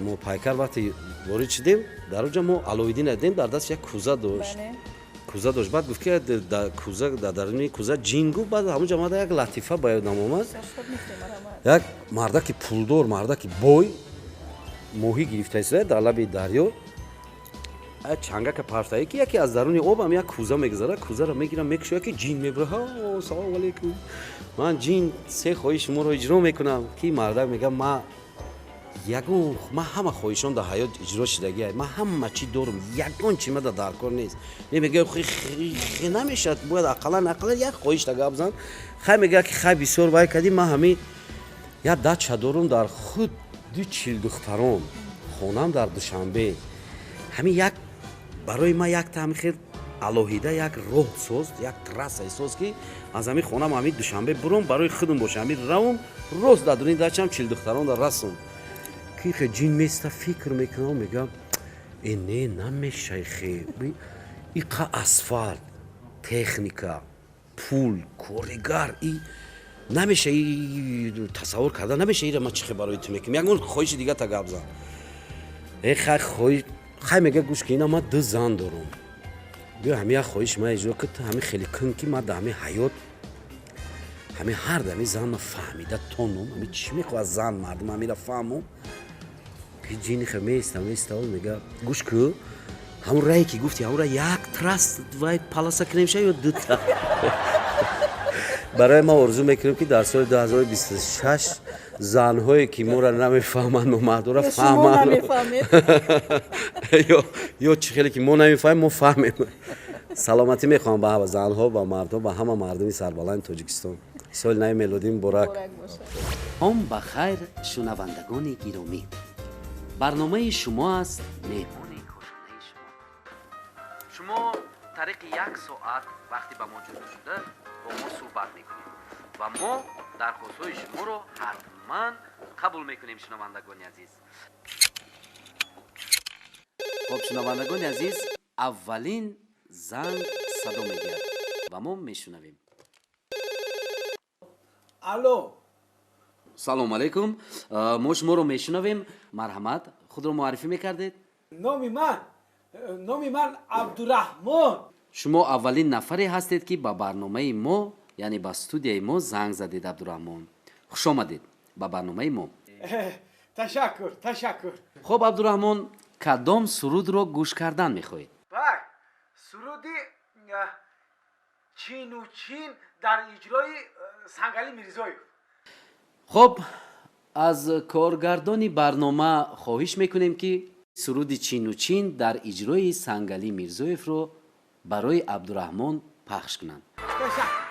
Мопайкар вақте ворид шудем, дар он ҷа мо Алоиддин дидем, дар даст як кӯза дошт, кӯза дошт. Баъд гуфт, ки кӯза, дар даруни кӯза ҷин гуфт. Баъд ҳамон ҷа омада як латифа ба ёдам омад. Як мардаки пулдор, мардаки бой моҳӣ гирифта истода дар лаби дарё. Чангака партае, ки яке аз даруни обам як кӯза мегузара. Кӯзаро мегирам, мекушоя, ки ҷин мебура. Салому алейкум, ман ҷин, се хоҳиши шуморо иҷро мекунам. Ки мардак мега: ма ягон, ман ҳама хоҳишон дар ҳаёт иҷро шудагия, ман ҳама чӣ дорум, ягон чи мада дар кор нест. Не, мега, намешавад, бояд ақаллан як хоҳишта гап зан. Хай, мега, ки хай, бисёр вай кардӣ, ман ҳамин як дача дорум, дар худ ду 40 духтарон, хонам дар Душанбе, ҳамин як барои ман якта ҳамин хел алоҳида як роҳ соз, як трассае соз, ки аз ҳамин хонам ҳамин Душанбе буром, барои худум боша, ҳамин равом, рост дар дуни дачам 40 духтарон дар расум. Ки хе ҷин места, фикр мекунам, мегам: э, не, намешай, хе иқа асфалт, техника, пул, коригар, и намеша, тасаввур карда намеша. Ира ман чӣ хе барои ту мекунам? Ягон хоҳиши дига та гап зан. Э, хай, хоҳиш, хай, мега, гӯш ки, ина ман ду зан дорум, биё ҳамин як хоҳиши ман иҷро кун, ту ҳамин хеле кун, ки ман дар ҳамин ҳаёт ҳамин ҳар дами зан ма фаҳмида тонум, ҳамин чӣ мехоҳад зан, мардум ҳамира фаҳмум. Ки ҷини хе места, места, мега: гӯш ку, ҳамун рае ки гуфти, ҳамун ра як трасс вай полоса кунем ша ё дута? Барои ма орзу мекунем, ки дар соли 2026 занҳое ки моро намефаҳманд, номаҳдура фаҳманд, ё чӣ хеле ки мо намефаҳмем, мо фаҳмем. Саломатӣ мехоҳам ба занҳо, ба мардҳо, ба ҳама мардуми сарбаланди Тоҷикистон. Соли нави мелодӣ муборак. Ҳом ба хайр, шунавандагони гиромӣ. Барномаи шумо аст меҳмони кошонаи шумо. Шумо тариқи як соат вақти ба мо ҷудо шуда бо мо суҳбат мекунед ва мо дархостҳои шуморо ҳатман қабул мекунем, шунавандагони азиз. Хоб, шунавандагони азиз, аввалин занг садо медиҳад ва мо мешунавем. Алло. Салом алейкум, мо шуморо мешунавем. Марҳамат, худро муаррифӣ мекардед? Номи ман Абдураҳмон. Шумо аввалин нафаре ҳастед, ки ба барномаи мо, яъне ба студияи мо занг задед. Абдураҳмон, хуш омадед ба барномаи мо. Ташаккур, ташаккур. Хоб, Абдураҳмон, кадом сурудро гӯш кардан мехоҳед? Вай, суруди Чину чин дар иҷрои Сангали Мирзоев. Хоб, аз коргардони барнома хоҳиш мекунем, ки суруди Чину чин дар иҷрои Сангалӣ Мирзоевро барои Абдураҳмон пахш кунанд. Ташаккур.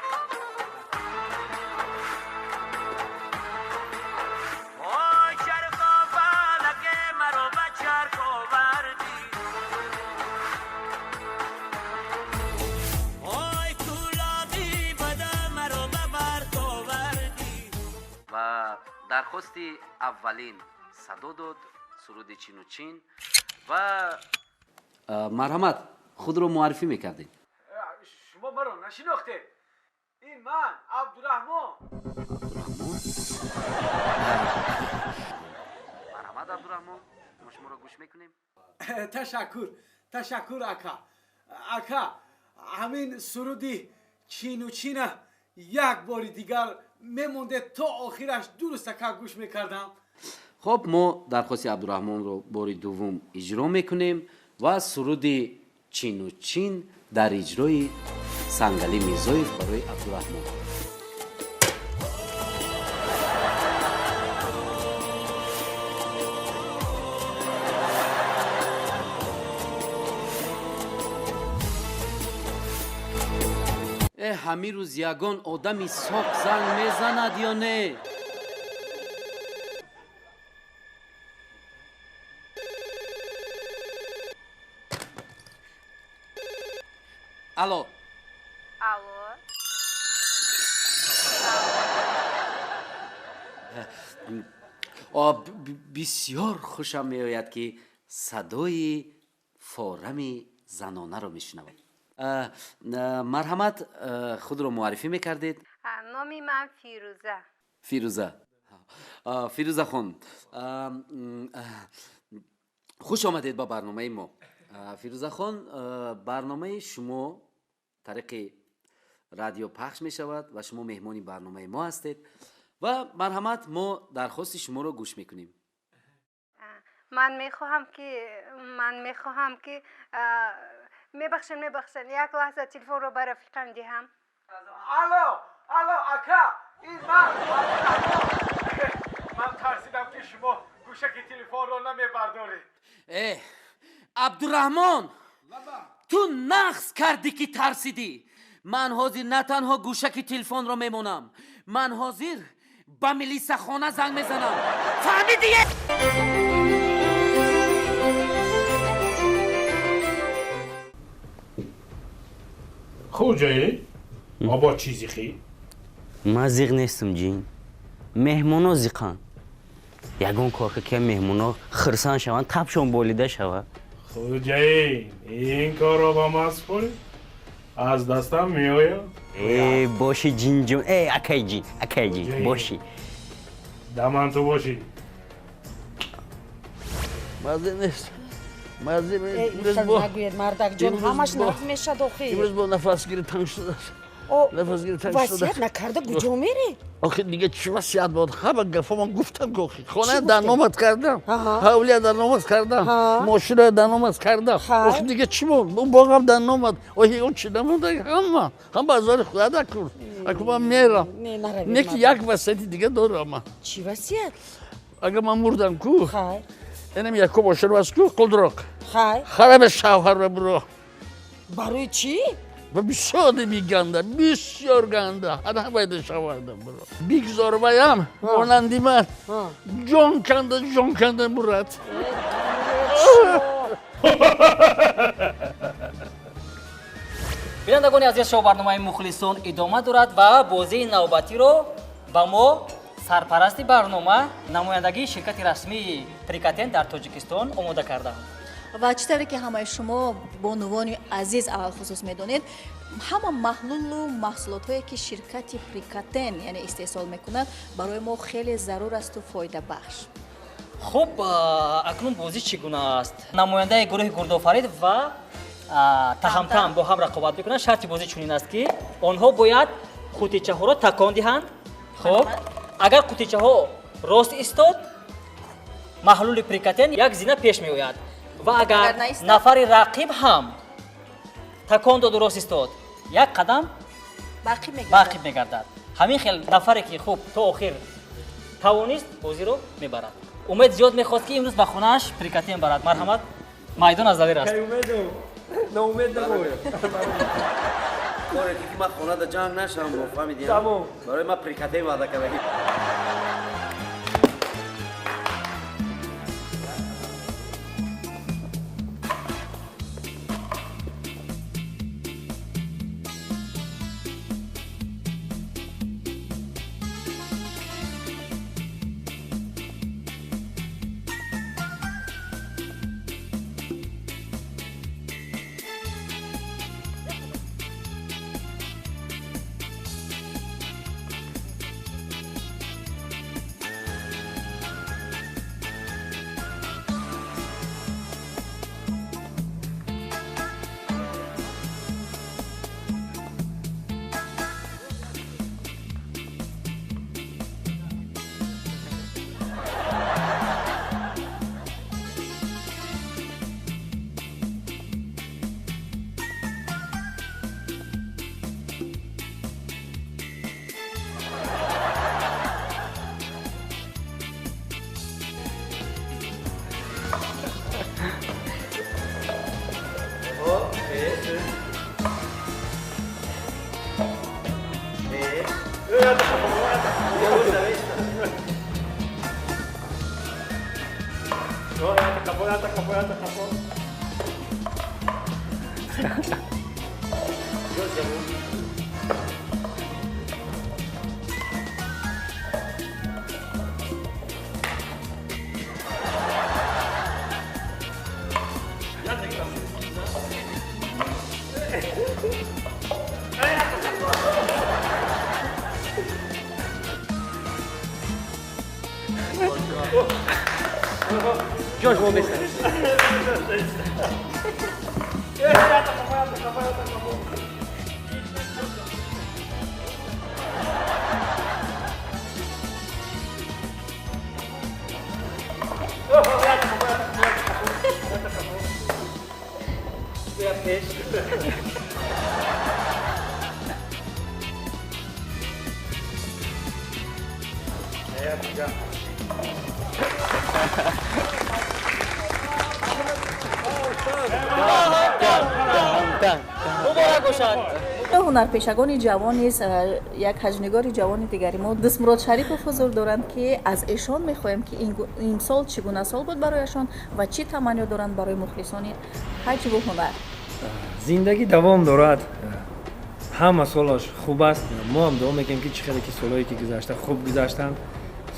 Ой, чархо фалаке, маро ба чарх овардӣ. Ой, кӯлоби бада, маро ба барқ овардӣ. Ва дархости аввалин садо дод, суруди Чину чин. Ва марҳамат, худро муаррифӣ мекардед? Шумо маро нашинохтед? Ин ман Абдураҳмон. Марҳамат, Абдураҳмон, мо шуморо гӯш мекунем. Ташаккур, ташаккур, ака. Ака, ҳамин суруди Чину чина як бори дигар мемондед, то охираш дуруст, ака, гӯш мекардам. Хоб, мо дархости Абдураҳмонро бори дуввум иҷро мекунем ва суруди Чину чин дар иҷрои Сангалӣ Мирзоев барои Абдураҳмон. Э, ҳамин рӯз ягон одами соқ занг мезанад ё не? Алло. Алло. Бисёр хушам меояд, ки садои форами занонаро мешунавам. Марҳамат, худро муаррифӣ мекардед? Номи ман Фирӯза. Фирӯза, Фирӯзахон, хуш омадед ба барномаи мо. Фирӯзахон, барномаи шумо тариқи радио пахш мешавад ва шумо меҳмони барномаи мо ҳастед. Ва марҳамат, мо дархости шуморо гӯш мекунем. Ман мехоҳам ки, мебахшед, мебахшед, як лаҳза телефонро ба рафиқам диҳам. Алло, алло, ака, ин ман Абдураҳмон. Ман тарсидам, ки шумо гӯшаки телефонро намебардоред. Э, Абдураҳмон, ту нағз кардӣ, ки тарсидӣ. Ман ҳозир на танҳо гӯшаки телефонро мемонам, ман ҳозир ба милисахона занг мезанам, фаҳмидӣ? Хуҷаи обо чизи хи? Ман зиқ нестам, ҷин, меҳмоно зиқанд. Ягон кор ка, ки меҳмоно хирсанд шаванд, табшон болида шавад. Хуҷаи, ин корро ба ман супоред, аз дастам меояд. Э, боши, ҷинҷон, э, акай ҷин, акай ҷин, боши. Даман ту бошӣ. Мазза нест, мазза. Нагӯед, мардакҷон, ҳамаш нағз мешад охи. Имрӯз бо нафасгири танг шудааст, нафасгири танг. Васият накарда куҷо мерӣ? Охи, дига чӣ васият буд? Ҳама гафомон гуфтам ки охи хона дар номат кардам, ҳавлия дар номат кардам, мошина дар номат кардам. Охи, дига чӣ монд? Он боғам дар номат. Охи, он чӣ намонда? Ҳама азори худо кур. Аку ман мерам, не ки як васияти дига дорам ман. Чӣ васият? Агар ман мурдам ку, инам яко мошина аст ку, қулдуроқ, хараба шавҳар буро. Барои чӣ? Ва бисёр одами ганда, бисёр ганда. Ана байда шавардам буро. Бигзор ваям, монанди ман. Ҷон канда, ҷон канда мурад. Бинандагони азиз, шоу барномаи мухлисон идома дорад ва бозии навбатиро ба мо сарпарасти барнома, намояндагии ширкати расмии Прикатен дар Тоҷикистон омода карданд. Ва чӣ тавре ки ҳамаи шумо бонувони азиз алалхусус медонед, ҳама маҳлулу маҳсулотҳое ки ширкати Прикатен яъне истеҳсол мекунад, барои мо хеле зарур асту фоидабахш. Хуб, акнун бозӣ чӣ гуна аст? Намояндаи гурӯҳи Гурдофарид ва Таҳамтам бо ҳам рақобат мекунанд. Шарти бозӣ чунин аст, ки онҳо бояд қутичаҳоро такон диҳанд. Хуб, агар қутичаҳо рост истод, маҳлули Прикатен як зина пеш меояд. Ва агар нафари рақиб ҳам такон доду рост истод, як қадам ба ақиб мегардад. Ҳамин хел нафаре ки хуб то охир тавонист, бозиро мебарад. Умед зиёд мехост, ки имрӯз ба хонааш Прикатен барад. Марҳамат, майдон аз Далер аст. Ноумед набош. Коре ки ман хонада ҷанг нашавам, фаҳмидӣ? Барои ман Прикатен ваъда карда. Ҳунарпешагони ҷавон низ, як ҳаҷнигори ҷавони дигари мо Дустмурод Шарипов ҳузур доранд, ки аз эшон мехоҳем, ки имсол чӣ гуна сол буд барояшон ва чӣ таманниё доранд барои мухлисони ҳаҷву ҳунар. Зиндагӣ давом дорад, ҳама солаш хуб аст. Мо ҳам дуо мекунем, ки чӣ хеле ки солҳое ки гузашта хуб гузаштанд,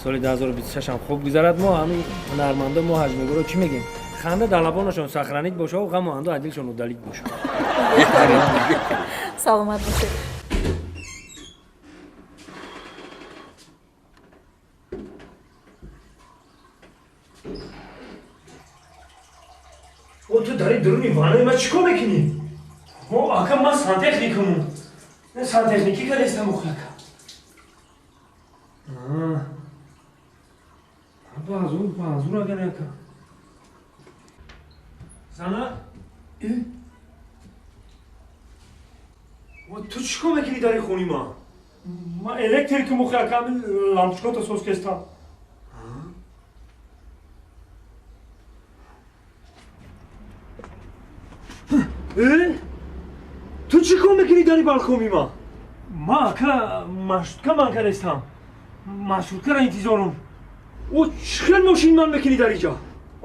соли 2026 ҳам хуб гузарад. Мо ҳамин ҳунармандо, мо ҳаҷнигоро чӣ мегӯем? Ханда дар лабонашон сахранид боша ва ғаму андӯ аз дилшон удалид боша. Саломат бошед. О, ту дар ин дуруни ваннаи ман чӣ кор мекунӣ? О, ака, ман сантехникуму. Сантехникӣ кардестам, охи, ака. Базур, базур, агар ака. Зана? Ту чӣ кор мекунӣ дар ин хони ман? Ман электрикум, охи, ака, ҳамин лампочкото соз кестам. Ту чӣ кор мекунӣ дари балкоми ма? Ма ака маршрутка ман кардастам. Маршруткара интизорум. О чӣ хел мошин ман мекунӣ дар иҷа?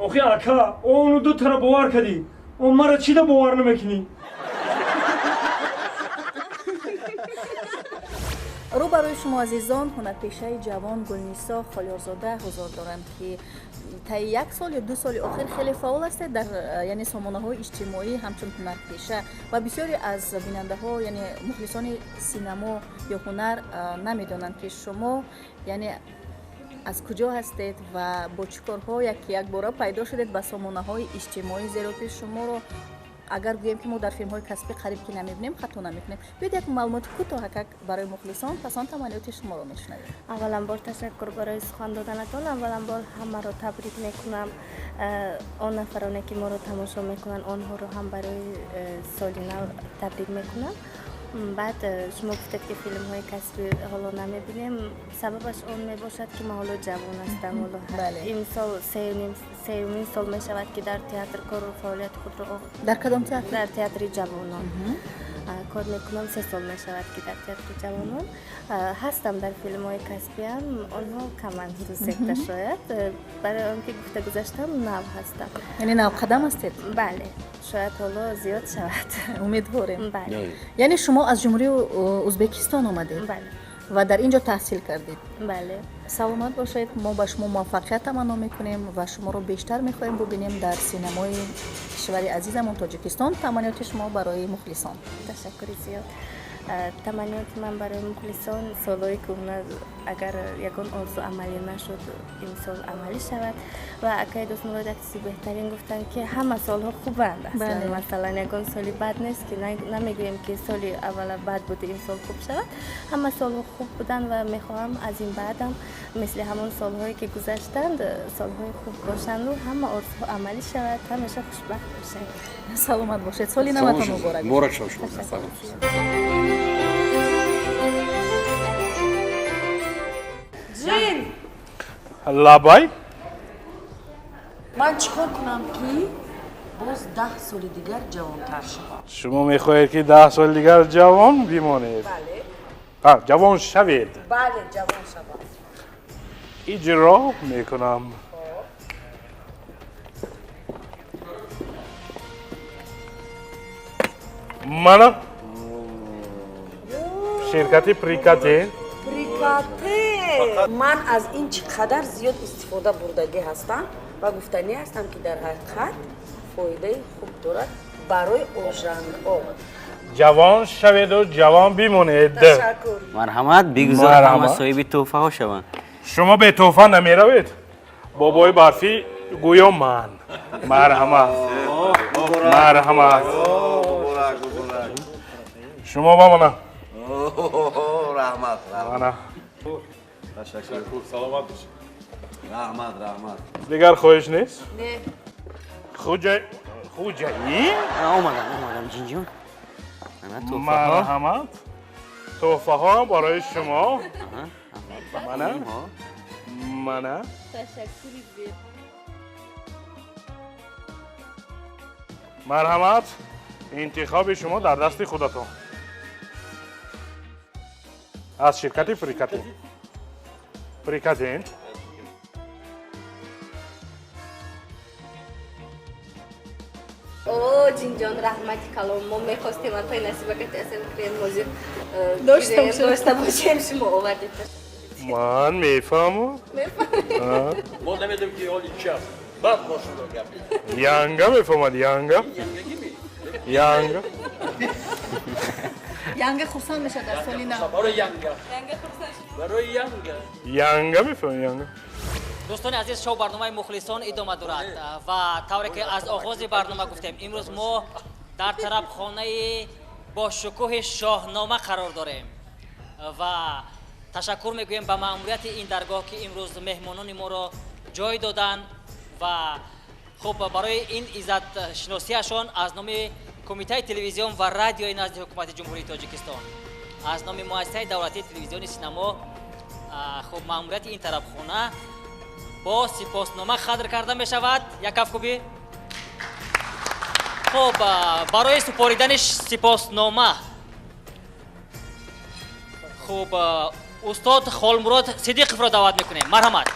Охи ака, ону ду тара бовар кардӣ. О мара чида бовар намекунӣ? Рӯ барои шумо азизон ҳунарпешаи ҷавон Гулнисо Холиёрзода ҳузур доранд, ки таи як сол ё 2 соли охир хеле фаъол ҳастед дар яъне сомонаҳои иҷтимоӣ ҳамчун ҳунарпеша ва бисёре аз бинандаҳо, яъне мухлисони синамо ё ҳунар намедонанд, ки шумо яъне аз куҷо ҳастед ва бо чӣ корҳо яки якбора пайдо шудед ба сомонаҳои иҷтимоӣ, зеро ки шуморо агар гӯем ки мо дар филмҳои касбӣ қариб ки намебинем, хато намекунем. Биёед як маълумоти кӯтоҳакак барои мухлисон, пас он таманниёти шуморо мешунавем. Авваланбор ташаккур барои сухан доданатон. Авваланбор ҳамаро табрик мекунам. Он нафароне ки моро тамошо мекунанд, онҳоро ҳам барои соли нав табрик мекунам. Баъд шумо гуфтед, ки филмҳои касбӣ ҳоло намебинем. Сабабаш он мебошад, ки ман ҳоло ҷавон ҳастам. Ҳоло имсол сеюмин сол мешавад, ки дар театр кору фаъолияти худро. Дар кадом театр? Дар театри ҷавонон кор мекунам. 3 сол мешавад, ки дар театри ҷавонон ҳастам. Дар филмҳои касбиам онҳо каманд, 2-3 та шояд. Барои он ки гуфта гузаштам, нав ҳастам. Яъне навқадам ҳастед? Бале, шояд ҳоло зиёд шавад. Умедворем. Бале. Яъне шумо аз Ҷумҳурии Ӯзбекистон омадед? Бале. Ва дар ин ҷо таҳсил кардед? Бале. Саломат бошед. Мо ба шумо муваффақият таманно мекунем ва шуморо бештар мехоҳем бубинем дар синамои кишвари азизамон Тоҷикистон. Таманниёти шумо барои мухлисон? Ташаккури зиёд. Таманниёти ман барои мухлисон: солҳои кӯҳна агар ягон орзу амалӣ нашуд, имсол амалӣ шавад. Ва акаи Дӯстмурод як чизи беҳтарин гуфтанд, ки ҳама солҳо хубанд аслан. Масалан, ягон соли бад нест, ки намегӯем, ки соли аввала бад буд, имсол хуб шавад. Ҳама солҳо хуб буданд ва мехоҳам аз ин баъдам мисли ҳамон солҳое ки гузаштанд, солҳои хуб бошанду ҳама орзуҳо амалӣ шавад. Ҳамеша хушбахт бошед. Саломат бошед. Соли наватон муборак. Муборак шавад шумо. Ҷин! Лабай. Ман чӣ кор кунам, ки боз 10 соли дигар ҷавонтар шавам? Шумо мехоҳед, ки 10 соли дигар ҷавон бимонед? Бале. Ҷавон шавед? Бале, ҷавон шавам. Иҷро мекунам. Мана ширкати Прикатен. Прикатен. Ман аз ин чӣ қадар зиёд истифода бурдагӣ ҳастам ва гуфтанӣ ҳастам, ки дар ҳақиқат фоидаи хуб дорад барои ожангҳо. Ҷавон шаведу ҷавон бимонед. Ташаккур. Марҳамат, бигузор ҳама соҳиби тӯҳфаҳо шаванд. Шумо бетӯҳфа намеравед. Бобои барфӣ гӯё ман. Марҳамат, марҳамат. Шумо ба мана. Раҳмат. Мана. Ташаккур, саломат бошед. Раҳмат, раҳмат. Дигар хоҳиш нест? Не. Хуҷаи? Омадам, омадам, ҷинҷон. Ана тӯҳфаҳо. Марҳамат. Тӯҳфаҳо барои шумо. Мана. Мана. Ташаккури зиёд. Марҳамат, интихоби шумо дар дасти худатон. Аз ширкати Прикатен. Прикатен. О, ҷинҷон, раҳмати калом. Мо мехостем апаи Насиба кати асал крем ҳозир дошта бошем, шумо овардед. Ман мефаҳмам. Мо намедонем, ки ҳоли чи аст. Баъд мо шумо гап. Янга мефаҳмад, янга. Янга. Янга хурсанд мешавад дар соли нав. Барои янга. Барои янга. Янга мефаҳмад, янга. Дӯстони азиз, шоу барномаи мухлисон идома дорад ва тавре ки аз оғози барнома гуфтем, имрӯз мо дар тарабхонаи бошукӯҳи Шоҳнома қарор дорем ва ташаккур мегӯем ба маъмурияти ин даргоҳ, ки имрӯз меҳмонони моро ҷой доданд ва хуб барои ин иззатшиносиашон аз номи Кумитаи телевизион ва радиои назди Ҳукумати Ҷумҳурии Тоҷикистон, аз номи Муассисаи давлатии телевизиони синамо, хуб маъмурияти ин тарабхона бо сипоснома қадр карда мешавад. Як кафкӯбӣ. Хуб, барои супоридани сипоснома хуб устод Холмурод Сидиқовро даъват мекунем. Марҳамат.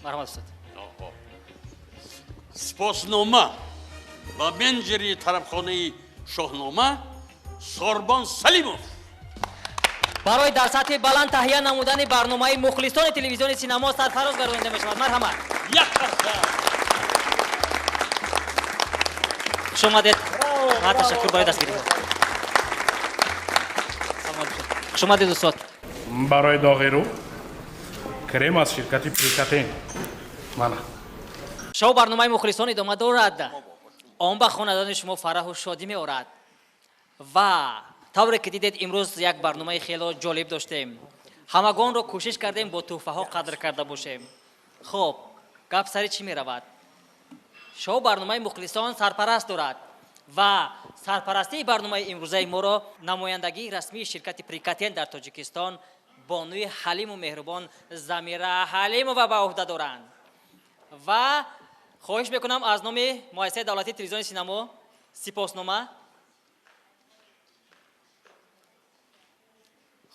Марҳамат, устод. Сипоснома ба менеҷери тарабхонаи Шоҳнома Сорбон Салимов. Барои дар сатҳи баланд таҳия намудани барномаи мухлисони телевизиони Синамо сарфароз гардонида мешавад. Марҳамат. Як қарса. Хуш омадед ва ташаккур барои дастгирӣ. Хуш омадед, устод. Барои доғи рӯ крем аз ширкати Прикатен. Мана. Шоу барномаи мухлисон идома дорад. Он ба хонадони шумо фараҳу шодӣ меорад. Ва тавре ки дидед, имрӯз як барномаи хело ҷолиб доштем. Ҳамагонро кӯшиш кардем бо тӯҳфаҳо қадр карда бошем. Хуб, гап сари чӣ меравад? Шоу барномаи мухлисон сарпараст дорад ва сарпарастии барномаи имрӯзаи моро намояндагии расмии ширкати Прикатен дар Тоҷикистон бонуи ҳалиму меҳрубон Замира Ҳалимова ба ӯҳда доранд. Ва хоҳиш мекунам аз номи муассисаи давлатии телевизиони Синамо сипоснома.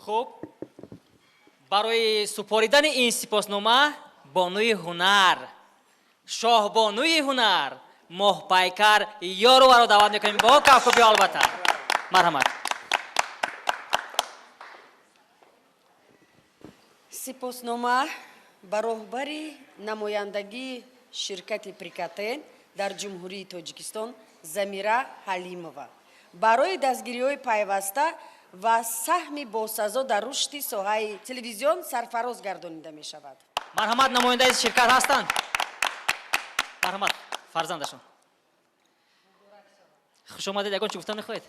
Хуб, барои супоридани ин сипоснома бонуи ҳунар, шоҳбонуи ҳунар Моҳпайкар Ёруваро даъват мекунем бо кафкӯбӣ, албатта. Марҳамат. Сипоснома ба роҳбари намояндагии ширкати Прикатен дар Ҷумҳурии Тоҷикистон Замира Ҳалимова барои дастгириҳои пайваста ва саҳми босазо дар рушди соҳаи телевизион сарфароз гардонида мешавад. Марҳамат, намояндаи ширкат ҳастанд. Марҳамат, фарзандашон. Хуш омадед, ягон чӣ гуфтан мехоҳед?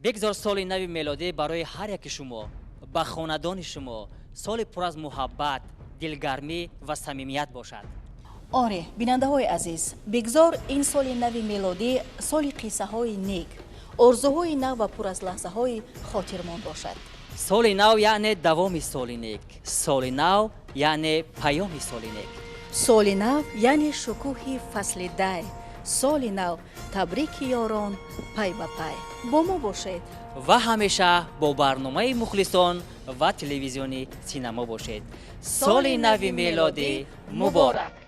Бигзор соли нави мелодӣ барои ҳар яки шумо, ба хонадони шумо соли пур аз муҳаббат, дилгармӣ ва самимият бошад. Оре, бинандаҳои азиз, бигзор ин соли нави мелодӣ соли қиссаҳои нек, орзуҳои нав ва пур аз лаҳзаҳои хотирмон бошад. Соли нав яъне давоми соли нек, соли нав яъне паёми соли нек. Соли нав яъне шукӯҳи фасли дай, соли нав табрики ёрон пай ба пай. Бо мо бошед ва ҳамеша бо барномаи мухлисон ва телевизиони Синамо бошед. Соли нави мелодӣ муборак!